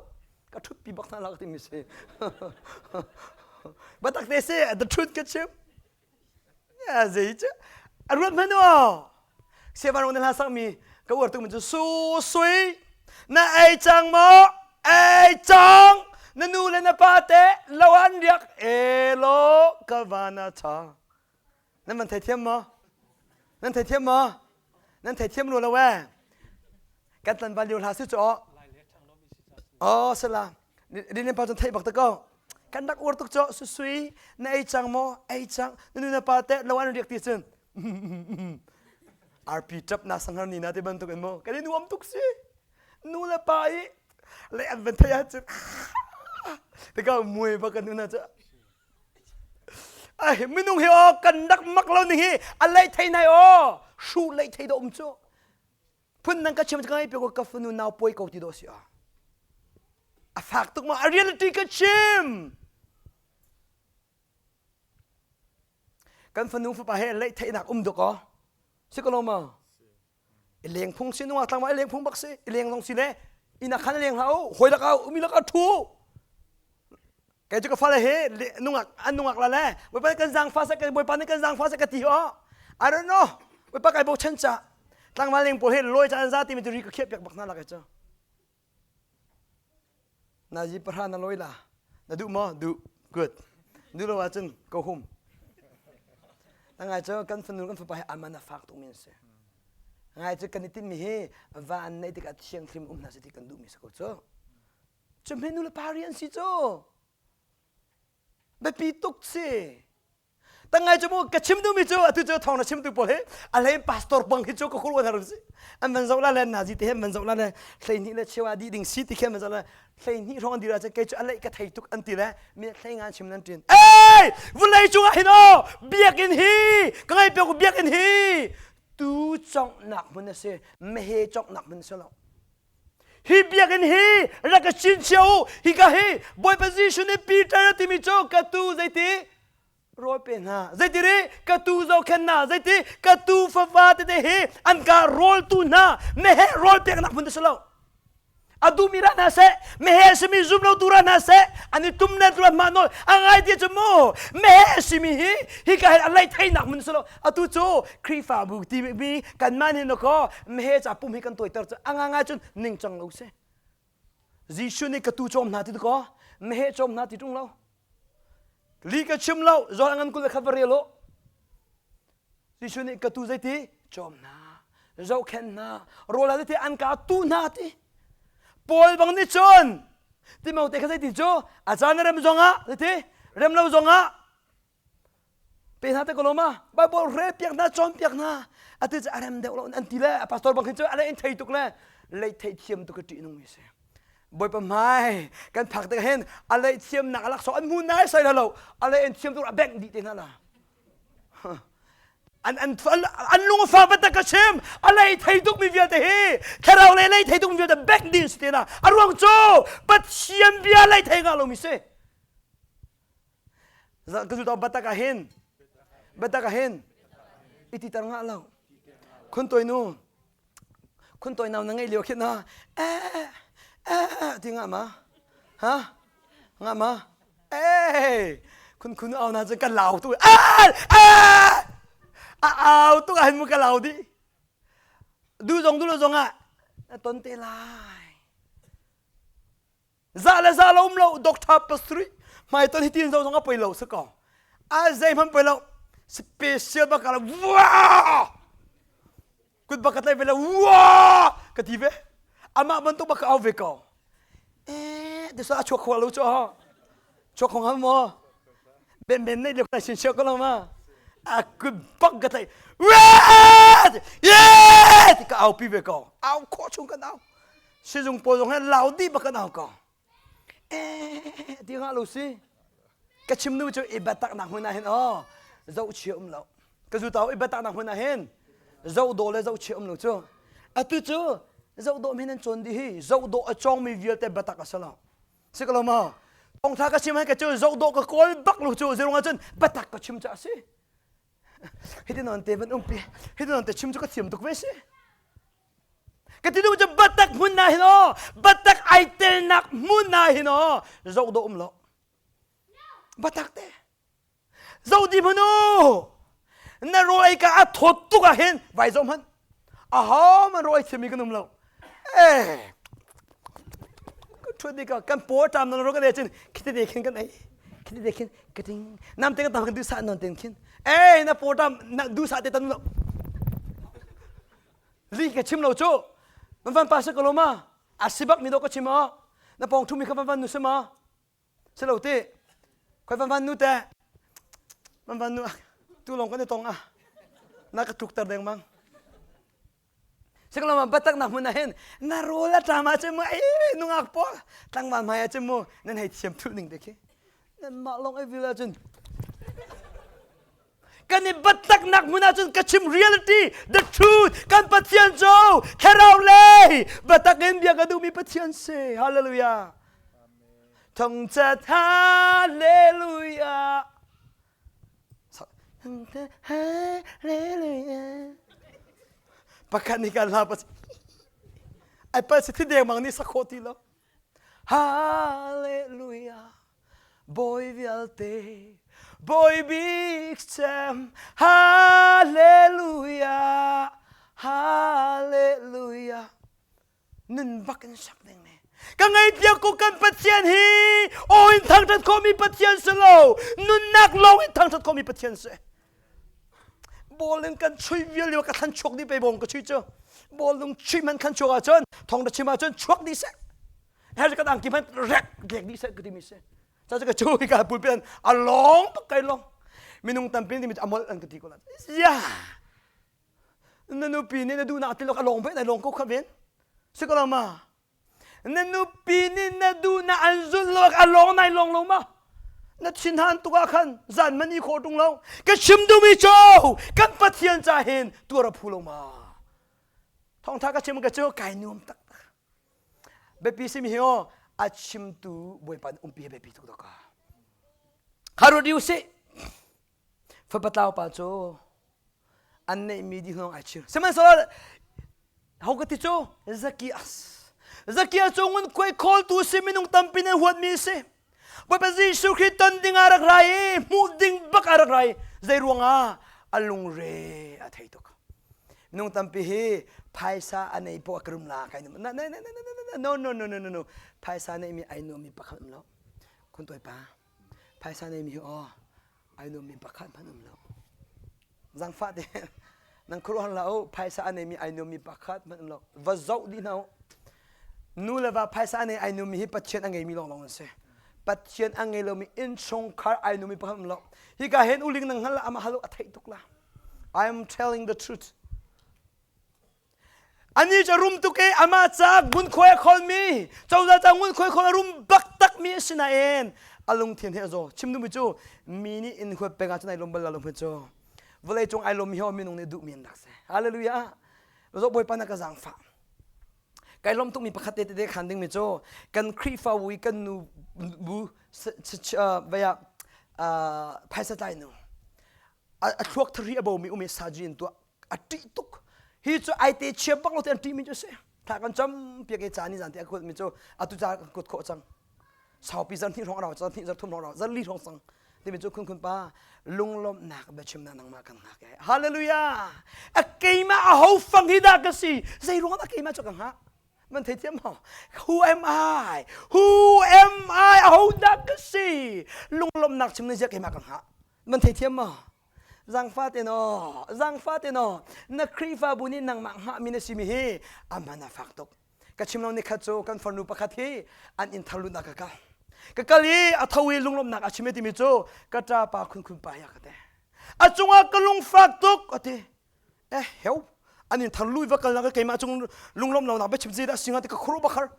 ka thut pi bak hna lak timi si batak te si the truth ka chim zei cu a ruat hmanh u Sevan rong na hla sak mi ka uar tuk mi cu su sui na ei cang maw ei cang na nu le na pa te lo an riak e lo ka van a cha nan van thei thiam maw nan thei thiam maw nan thei thiam lo lo e kan tlan van lio hla si cu oh sala Lilian pa cun theih bak te ko kan rak uar tuk cu susui na ei cang maw ei cang na nu na pa te lo an riak ti cun RP tap na sanghar ni na te bantuk in mu kan i nuam tuk si nu le pa i le an van thei ahcun te ka mui bak kan nu na cu ai minung hi aw kan rak mak lo ning hi a lei thei nai aw hru lei thei do um cu phun nang ka chim ka ngai pe ko ka fanu nau poi ko ti do si a a fak tuk ma a reality ka chim kan fanu fapa he leih theihnak um duk aw si ko lo ma i leng phung si nungak tlangval i leng phung bak si i leng zong si le inn ah khan i leng hlah u hawi lak ah umi lak ah thu kei cu ka fale he nungak an nungak la le bawipa kan zaangfa seh bawipa nih kan zaangfa seh ka ti aw I don't know bawipa kai bochan ca tlangval leng pawl he lawi ca an za timi cu ri ka khiah piak bak hna la kai cu Nazi pahra na lawi la. Na duh maw? Duh. Good. Duh lo ahcun go home. Na ngai cu kan fanu kan fapa hi aman a fak tukmi an si. Ngai cu kan i tinhmi hi van neih tikah thianghlim um hna seh ti kan duhmi si ko cu. Cu hme nu le pa rian si cu. Biapi tuk si. Tangai cu mu ka chim duhmi cu atu cu thawng na chimtu pawl hi a hlei pastor bang hi cu ka khul har si an van zoh la le nazi te han van zoh la le 12 le chewa di ding si ti khen van zoh la 12 hrawng an dir ahcun kei cu a leih ka thei tuk an ti le mi hlei ngan chim nan ṭin ei vulei cungah hin aw biakinn hi ka ngai piak biakinn hi tu conghnak hmun a si mehe conghnak hmun a si lo Hi biakinn hi rak ka cin cio u. Hika hi Bawipa Jesuh nih Peter a timi cu ka tu zeiti rawl pe hna. Zeiti ri ka tu zohkhenh hna. Zeiti ka tu fafa tete hi an ka rawltu hna meheh rawl peknak hmun a si lo. A duhmi ra hna seh, meheh a simi zum lotu ra hna seh, an i tum le tuan mah nawl a ngai ti cu mu meheh a simi hi hika hin a lei theinak hmun a si lo. Atu cu Khrihfabu timi kanmah nih na kaw meheh ca pum hi kan tuaiter cu a ngangai cun ningcang lo si. Jesuh nih ka tu cawm hna ti kaw. Meheh cawm hna ti ṭung lo. Li ka chim lo, zawl a ngan 21 va rel u. Jesuh nih ka tu zeiti cawm hna, zohkhenh hna, rawl ah zeiti an ka tu hna ti. Paul bang nih cun Timote kha zeiti cu a caan a rem zongah zeiti rem lo zongah pe hna te ko lo ma Bible rel piak hna cawn piak hna atu cu a rem deuh lo an ti le a pastor bang khin cu a le in thei tuk le lei thei thiam tuk ka ṭih nung mi si. Bawipa hmai kan phak tik hin a lei thiamnak a laksawng an hmu nai sai lo a lei in thiam tuk a bengh dih te hna la. An an an lung a fa batak ka chim a lei thei tuk mi vialte hi thlarau lei lei thei tuk mi vialte bengh dih si te na a ruang cu Pathian bia lei thei ngah lo mi si. Ka zu batak ah hin batak ah hin iti tar ngah lo khun toi nu khun toi nau na ngei lio khin na eh eh ti nga ma ha nga ma eh khun khun au na cu kan lau tu eh eh a au tu ah hin mu ka lau di du zong du lo zong ah na ton te lai Za le za lo um lo doctor pasri hmai ton hi tin zo zong a poi lo si ko. A zei hmanh poi lo. Special bak ala wah! Kut bak ka tlai ve le wah! Ka ti ve. Amah bantuk bak ka au ve ko. Eh, this a chuak kho lo chu ha. Chuak kho ngam mo. Ben ben nei le kai sin siak ko lo ma. A kut bak ka tlai. Wah! Yeah! Ti ka au pi ve ko. Au kho chung kan au. Sizung pawl zong he lau dih bak kan au ko. Eh ti ngah lo si. Ka chim nu cu i biatak nak hmun ah hin aw zohchia um lo. Ka zu tau i biatak nak hmun ah hin zoh dawh le zohchia um lo cu. Atu cu zoh dawh men an cawn dih hi zoh dawh a cawngmi vialte biatak a si lo. Si ko lo maw? Thawngtha ka chim hai ka cu zoh dawh ka kawl bak lo cu zerung ahcun biatak ka chim ca a si. Hiti non te van umpi hiti non te chim cu ka thiam tuk ve si. Ka ti duh cu batak hmun na hin aw batak ai telnak hmun na hin aw zoh dawh um lo batak te zoh di hmanh u na rawl ei ka a thawt tuk ah hin vai zoh hmanh aho man rawl ei thiammi kan um lo eh ṭhuat ni ka kan paw ṭam na ro kan ei cun khiti te khin kan ei khiti te khin ka ting nam te kan tam kan duh sa non ten khin eh na paw ṭam na duh sa te tan lo Li ka chim lo cu. Van van pa si ko lo ma? A si bak mi do ka chim aw. Na pawng ṭhumi kha van van nu si ma? Si lo ti. Khoi van van nu te. Van van nu tu lawng kan i tong ah. Na ka tlukter dengmang. Siklo ma batak nak hmun ah hin na rawl a ṭam ah cun mu ei nungak pawl tlangval hmai ah cun mu nan hei thiam thulh ning te khi. Nanmah lawng ei vil ahcun kan i biataknak hmun ahcun ka chim reality the truth kan Pathian cu thlarau lei biatak in bia ka duhmi Pathian si hallelujah thangchat hallelujah hallelujah pakhat nih kan hla pas ai pal si thi dengmang nih sakho ti lo hallelujah Bawi vialte, Bawi bik cem, Hallelujah, Hallelujah. Nun bak in sak ding mi. Ka ngaihpiak ko kan Pathian hi aw in thangṭhat khawhmi Pathian si lo, nunnak lawng in thangṭhat khawhmi Pathian si. Ball in kan chui vial lio ka thlan chuak dih pe bawng ka chui cu. Ball lung chui man khan chuak ahcun thong na chim ahcun chuak dih seh. Her kan angki hmanh rek lek dih seh ka timi si. Ca ka cu ka pulpit a long bak kai long. Minung tampi nih a molh an ka ti ko la. Ya. Na nupi nih na duhnak ti lo a long ve na long ko kha ven. Si ko lo ma. Na nupi nih na duhnak an zulh lo a long nai long lo ma. Na thinhan tuk ah khan zan mani khawh tung lo. Ka chim duhmi cu kan Pathian ca hin tuar a phu lo ma. Thawngtha ka chim ka cu kai nuam tak. Biapi simi hi aw a chimtu Bawipa nih umpi hi biapi tuk dawk. Kha ruat u sih. Fapa tlau pa cu an neihmi dih hnawng ai chir. Sihmanhsehlaw ho ka ti cu Zakias. Zakias cu ngunkhuai khawltu si minung tampi nih huatmi si. Bawipa Jesuh Khrih ton ding ah rak ra i hmuh ding bak ah rak ra i zei ruangah a lungre a thei tuk. Minung tampi hi phaisa a nei poah ka rum la kai no no no no no no no phaisa neimi ai nuammi pakhat um lo. Kun toi pa phaisa nei mi hi aw ai nuam mi pakhat hmanh um lo. Zangfah te nan khuaruahhar hlah u phaisa a neimi ai nuammi pakhat hmanh um lo va zoh dih hna u nu le va phaisa a nei ai nuammi hi Pathian a ngeimi lawnglawng an si Pathian a ngei lomi innchungkhar ai nuammi pakhat um lo hika hen uling nang hngal amah halo a theih tuk la I am telling the truth Anih cu a rum tuk i amah caah ngunkhuai a kholmi, cozah caah ngunkhuai khol a rum bak takmi a si nain a lungthin he a zaw. Chim duhmi cu mi nih in huat peng ahcun ai lawm bal lo hme cu. Vawleicung ai lawmmi hi minung nih duhmi an rak si. Hallelujah. Zoh Bawipa na ka zaangfah. Kai lawm tukmi pakhat te tete khan dingmi cu kan Khrihfabu i kan nu bu vei ah phaisa tlai nu a thluak thari a bomi um i saji in tuah a ṭih tuk hi cu ai te chia bak lo te an ṭihmi cu a si thla kan cam piak i caan ni zan te a kut mi cu atu ca kan kut khawh cang saupi zan hnih hrawng a rau zan hnih zan thum hrawng a rau zan li hrawng cang timi cu khun khun pa lunglawmhnak biachimnak nangmah kan hngak e hallelujah a keimah a ho fang hi dah ka si zei ruang dah keimah cu ka hngah man thei thiam maw who am I who am I a ho dah ka si lunglawmhnak chim na zia keimah ka hngah man thei thiam maw Zangfa te naw, zangfa te naw, na Khrihfabu nih nangmah hngahmi na simi hi a man a fak tuk. Ka chim lo nikhat cu kan farnu pakhat hi an inn thar lutnak ka kal. Ka kal i a tho i lunglawmhnak a chim i timi cu ka ṭapa khunkhun pa hi a ka ti. A cungah ka lungfak tuk a ti. Eh heu, an inn thar lui va kal nak keimah cung lunglawmh lonak biachim zeidah a si hnga ti ka khuaruah bakhar.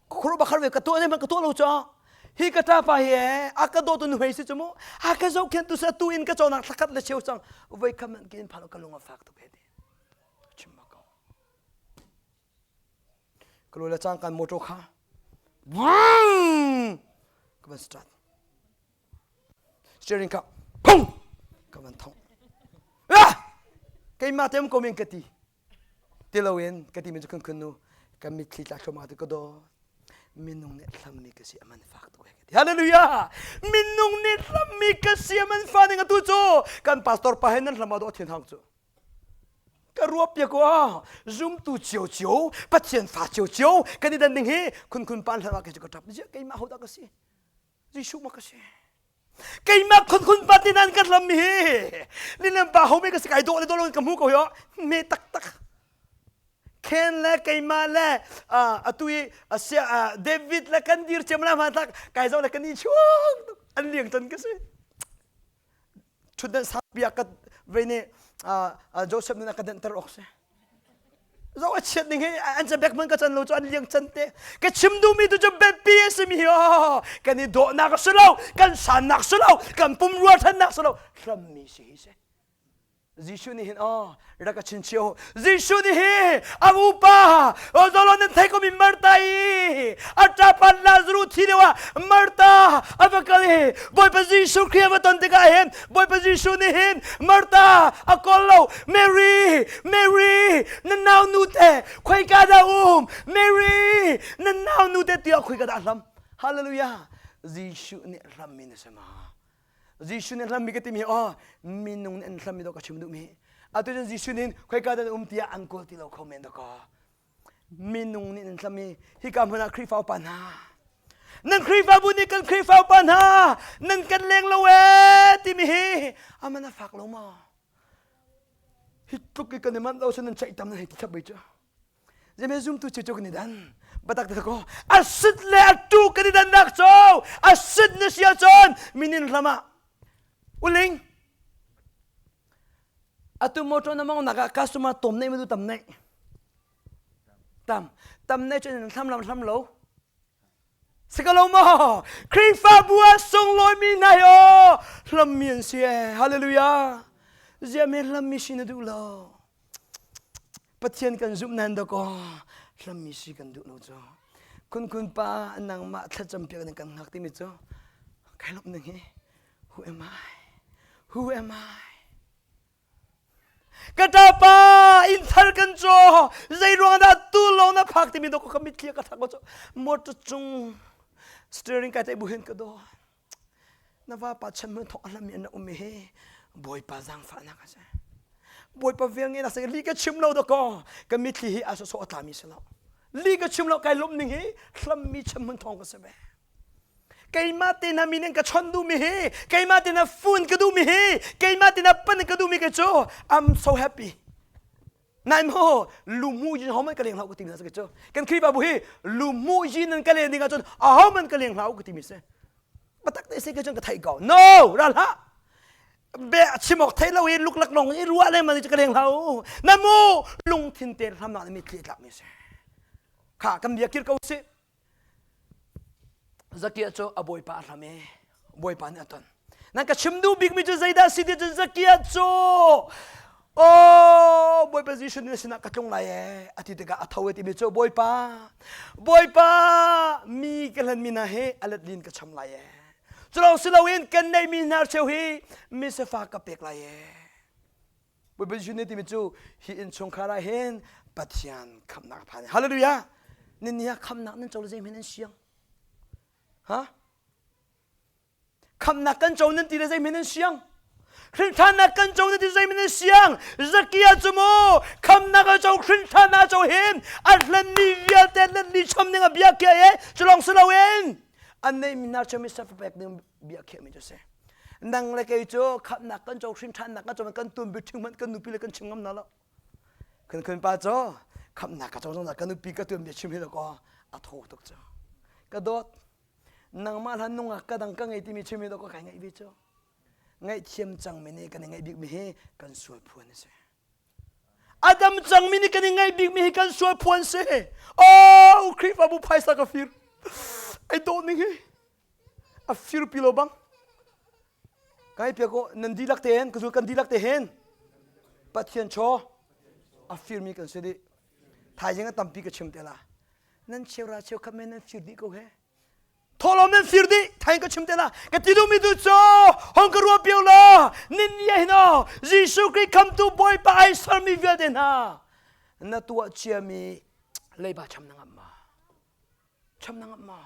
Khuru bakhar ve ka tuah ne ka tuah lo cha hi ka ṭapa hi e a ka dawtu nu hei si cu mu a ka zohkhenh tu sa tu in ka cawnak thlakhat le cheu cang voi kham man kin phan ka lung a fak tuk he ti chim ma ko ka lo le cang kan motor kha ka van start steering kha phung ka van thong ah keimah te um ko men ka ti Ti loin ka timi cu khun khun nu ka mitthli tla thluahmah tu ka dawt. Minung nih hlammi ka si a man fak tuk he ka ti. Hallelujah! Minung nih hlammi ka si a man fa ning atu cu kan pastor pa he nan hlam ah dawh thin hang cu. Ka ruah piak ko ah zumtu cio cio Pathian fa cio cio kan i dan ding hi khun khun pa hlam ah kei cu ka ṭap ziah keimah hodah ka si. Jesuh ma ka si. Keimah khunkhun pa ti nan ka hlam hi. Linem pa ho me ka si kai dawh le dawh lo ka hmu ko hi me taktak. Ken le keimah le atu i David le kan dir cem la ma tak kai zo le kan i chuak an liang tan ka si. Thutdan sapia ka ve nih Joseph nun a ka denhter awk si. Zo a chiat ning hi an ca bek man ka can lo cu an liang can te. Ka chim duhmi tu cu biapi a simi hi oh, kan i dawhnak a si lo, kan sannak si lo, kan pumrua thannak si lo, hrammi si hi si. Jesuh nih hin oh rak ka chinchio Jesuh nih hi a upa zolo nan thei ko mi Martha i a ṭapa Lazarus thi lio ah Martha a va kal i Bawipa Jesuh Khrih a va ton tikah hin Bawipa Jesuh nih hin Martha a kawl lo Mary Mary na nau nu te khoika dah um Mary na nau nu te tiah khoika dah hlam Hallelujah Jesuh nih hlammi na si ma Jesuh nih hlammi ka timi aw minung nih an hlammi dawh ka chim duhmi atu cun Jesuh nih khoika dah um tiah an kawl ti lo kho men dakaw minung nih nan hlammi hika hmun ah Khrihfa upa hna nan Khrihfabu nih kan Khrihfa upa hna nan kan leng lo ee timi hi aman a fak lo maw hi tluk i kan i manh lo sin nan ceih tam nan hei ti thlap bai cu Zeme zumtu cu cu kan i dan. Batak te ko a sit le a tu kan i dannak cu a sit na si ahcun minin hlam ah uling atu motor na mong nak ah customer tom nei madu tam nei tam tam nei cun hlam lam hlam lo si ko lo maw Khrihfabu ah sunglawi mi hna hi aw hlammi an si ee hallelujah ziah me hlammi si na duh lo Pathian kan zumh nan dakaw hlammi si kan duh lo cu khun khun pa nangmah thlacam piak ning kan hngak timi cu kai lawmh ning hi who am I who am I ka ṭapa inn thar kan caw zei ruang dah tu lawng na phak timi dawk ka mitthli ka thak ko cu motor cung steering kai tai bu hin ka daw Na vapa chan hmanh thawk a hlami an um hi Bawipa zaangfahnak a si. Bawipa vel ngeihnak si li ka chim lo dakaw ka mitthli hi a sawsawh a tlami si lo. Li ka chim lo kai lawmh ning hi hlammi chan hmun thawng ka si ve. Keimah te na min in ka chawnh duhmi hi, keimah te na phone ka duhmi hi, keimah te na pan ka duhmi ka cu I'm so happy. Nai mo lumu yin ho man ka leng hlau ka ti mi sa cu. Kan Khrihfabu hi lumu yin an ka len ding ahcun aho man ka leng hlau ka ti mi si. Patak te se ka cun ka theih ko. No, ral hlah. Be chim awk thei lo i luklak long i ruah le man ka leng hlau. Na mu lungthin te hramnak le mitthli tlak mi si. Kha kan bia kir ko si. Zakia cu a bawipa a hlam i bawipa nih a ton. Nan ka chim duh bikmi cu zeidah si ti cun Zakia cu Oh, Bawipa Jesuh nih sinah ka tlung lai ee a ti tikah a tho i timi cu Bawipa Bawipa mi ka hlanmi hna hi a let lin ka cham lai ee cu lawng si loin kan neihmi hna cheu hi misafa ka pek lai ee Bawipa Jesuh nih timi cu hi innchungkhar ah hin Pathian khamhnak a phan. Hallelujah! Nan nih ah khamhnak nan co le zeihmanh nan siang. Ha? Khamhnak kan co nan ti le zeihmanh nan siang. Hrinthannak kan co nan ti zeihmanh nan siang. Zakia cu mu khamhnak a co hrinthannak a co hin a hlenmi vialte hlenmi cham ning a bia kia e cu lawng si loin an neihmi hna chami safapek ding bia khiahmi cu si. Nang le kei cu khamhnak kan co hrinthannak kan co kan tuan biṭhing hmanh kan nupi le kan chim ngam na lo. Kan kan pa cu khamhnak ka co zongzal kan nupi ka tuan bia chim hi kaw a thaw tuk cu. Ka dawt nangmah hlan nungak ka dang ka ngei timi chim hi kaw kai ngaih ve cu. Ngaihthiam cangmi nih kan i ngaih bikmi hi kan sual phuan a si. A dam cangmi nih kan i ngaih bikmi hi kan sual phuan si. Oh, Khrihfabu phaisa ka fir. Ai dawh ning hi. A fir pi lo bang. Kai pia ko nan dihlak te hen, ka zul kan dihlak te hen. Pathian chaw a firmi kan si dih. Thaizing a tampi ka chim te la. Nan cheura cheu khat men nan fir dih ko he. Thawhlawm nan fir dih thain ka chim te la ka ti duhmi tu cu hong ka ruah pio law nin ni hin aw Jesuh Khrih khamtu Bawipa ai sermi vialte hna na tuah ciami leiba cham na ngam ma cham na ngam ma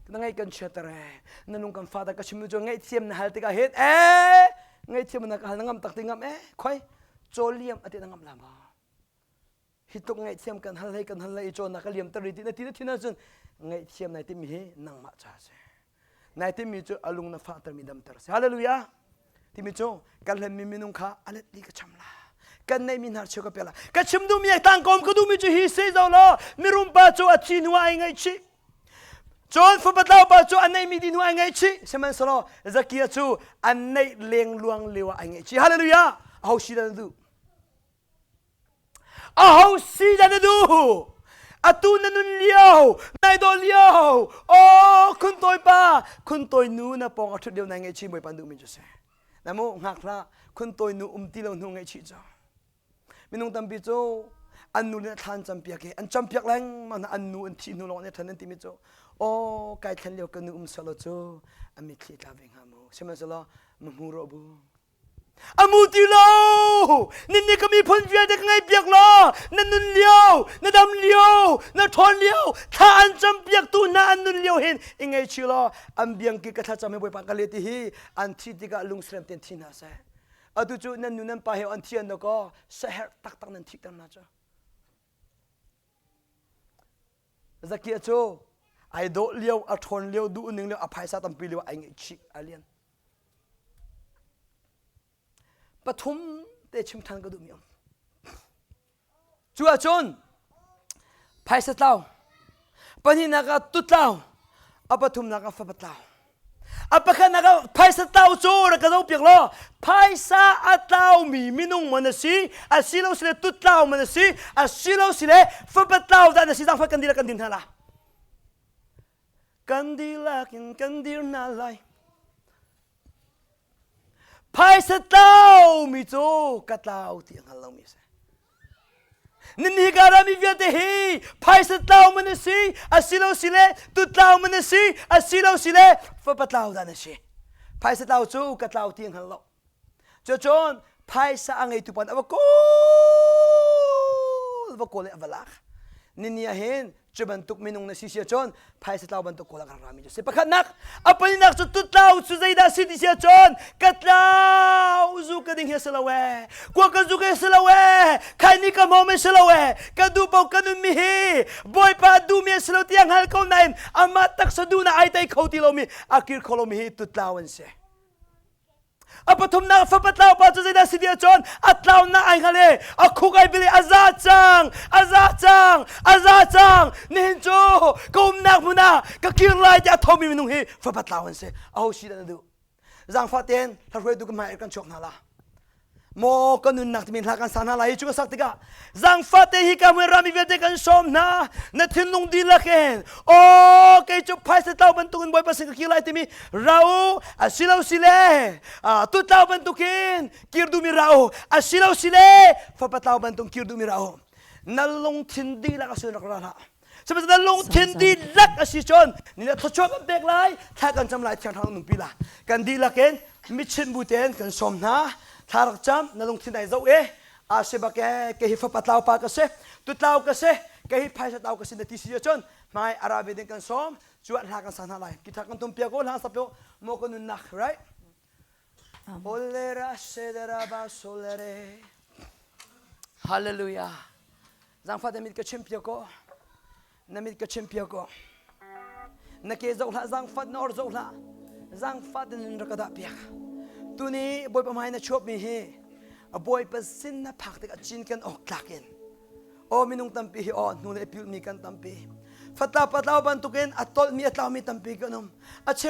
na ngaih kan chiater e na lung kan father ka chim cu ngaihthiam na hal tikah hin e ngaihthiam na ka hal na ngam tak ti ngam e khoi chawliam ati na ngam la ma Hi tluk ngaihthiam kan hal hei kan hal i cawnnak ka liamter rih ti na ti na thin ahcun ngaihthiam nai timmi hi nangmah ca a si. Nai timmi cu a lung na fahtermi damter a si. Hallelujah! Timi cu kan hlenmi minung kha a let li ka cham la. Kan neihmi hna cheu ka pe la. Ka chim duhmi tangkawm ka duhmi cu hi si zo law mirum pa cu a thi hnu ah ai ngaihchih. Cun fapa tlau pa cu a neihmi dih hnu ai ngaihchih. Sihmanhsehlaw Zakia cu a neih lengluang lio ah ai ngaihchih. Hallelujah! Aho si dah na duh? Aho si dah na duh? Atu na nun lio, nai dawh lio, oh khun tawi pa, khun tawi nu na pawng a ṭhut lio nai ngaihchih Bawipa duhmi cu si. Na mu ngak hlah, khun tawi nu um ti lo hnu ngaihchih cu. Minung tampi cu an nu nih thlan campiak i an campiak lengmang hna an nu an thih hnu lawng nih ṭhan an timi cu aw kai thlen lio ka nu um selaw cu a mitthli tla ve hnga mu sihmanhsehlaw ma hmu rawh bu A mu ti lo! Nin nih ka miphun vialte ka ngaihpiak law na nun lio, na dam lio, na ṭhawn lio, thla an campiaktu hna an nun lio hin i ngaihchih law an biangki ka thlacam hi Bawipa ka let ti hi an thi tikah lungsirem tein thi hna seh. Atu cu nan nu nan pa he an thi an kaw saherh taktak nan thihter hna cu. Zakia cu ai dawh lio, a ṭhawn lio, duh ning lio, a phaisa tampi lio ai ngaihchih a lian. Pathum te chim ṭhan ka duhmi um. Cu ahcun phaisa tlau, pahnihnak ah tutlau, a pathumnak ah fapa tlau. A pakhatnak ah phaisa tlau cu rak ka zohpiak law phaisa a tlaumi minung man a si, asilo sile tutlau man a si, asilo sile fapa tlau dah na si zaangfah kan dihlak kan din hna la. Kan dihlak in kan dir hna lai. Phaisa tlaumi cu ka tlau ti a hngal lomi a si. Nan hika rami vialte hi phaisa tlau man a si, asilo sile tutlau man a si, asilo sile fapa tlau dah na si. Phaisa tlau cu ka tlau ti a hngal lo. Cucun phaisa a ngeitu pa nih a va kawl, va kawl i a va lak. Nini ah hin Cu bantuk minung na si si ahcun phaisa tlau bantuk kawl ah kan rami cu si. Pakhatnak, a palinak cu tutlau cu zeidah si ti si ahcun ka tlau zu ka ding hi a si lo ee. Kua ka zuk hi a si lo ee. Khaini ka hmawm hi si lo ee. Ka duh paoh ka nunmi hi Bawipa duhmi a si lo tiah hngal ko nain amah taksa duhnak ai tei kho ti lomi a kir kho lomi hi tutlau an si. A pathumnak fapa tlau pa cu zeidah si ti ahcun a tlaunak ai hngal i a khuk ai bil i a za cang a za cang a za cang nihin cu ka umnak hmun ah ka kir lai tiah a thomi minung hi fapa tlau an si aho si dah na duh zaangfah tein hla hruaitu ka hmai kan chuak hna la maw ka nunnak timi hla kan sa hna lai cu ka sak tikah zaangfah te hi ka hmui rami vialte kan sawm hna na thinlung dihlak in aw kei cu phaisa tlau bantukin bawipa sin ka kir lai timi rau asilo sile tu tlau bantukin kir duhmi rau asilo sile fapa tlau bantuk kir duhmi rau na lungthin dihlak a sun rak ra hlah Sihmanhsehlaw na lungthin dihlak a si cun ni le thluachuah kan pek lai thla kan cam lai thiang thlarau nungpi la kan dihlak in mitchinh bu tein kan sawm hna thla rak cam na lungthin ai zoh e a si bak e kei hi fapa tlau pa ka si tutlau ka si kei hi phaisa tlau ka si na ti si ahcun hmai ara ve ding kan sawm cu ah hla kan sa hna lai guitar kan tum piak u hla sa piak maw ka nunnak right Olera sedera ba solere Hallelujah Zaangfah na mit ka chim piak ko. Na mit ka chim piak ko. Na ke zoh hlah, zaangfat na or zoh hlah. Zaangfah na nun rak ka dah piak. Tuni Bawipa hmai na chuapmi hi a Bawipa sin na phak tikah cin kan awk tlak in aw minung tampi hi aw hnu le pilmi kan tampi fatla patlau bantukin a tolhmi a tlaumi tampi kan um a cheu.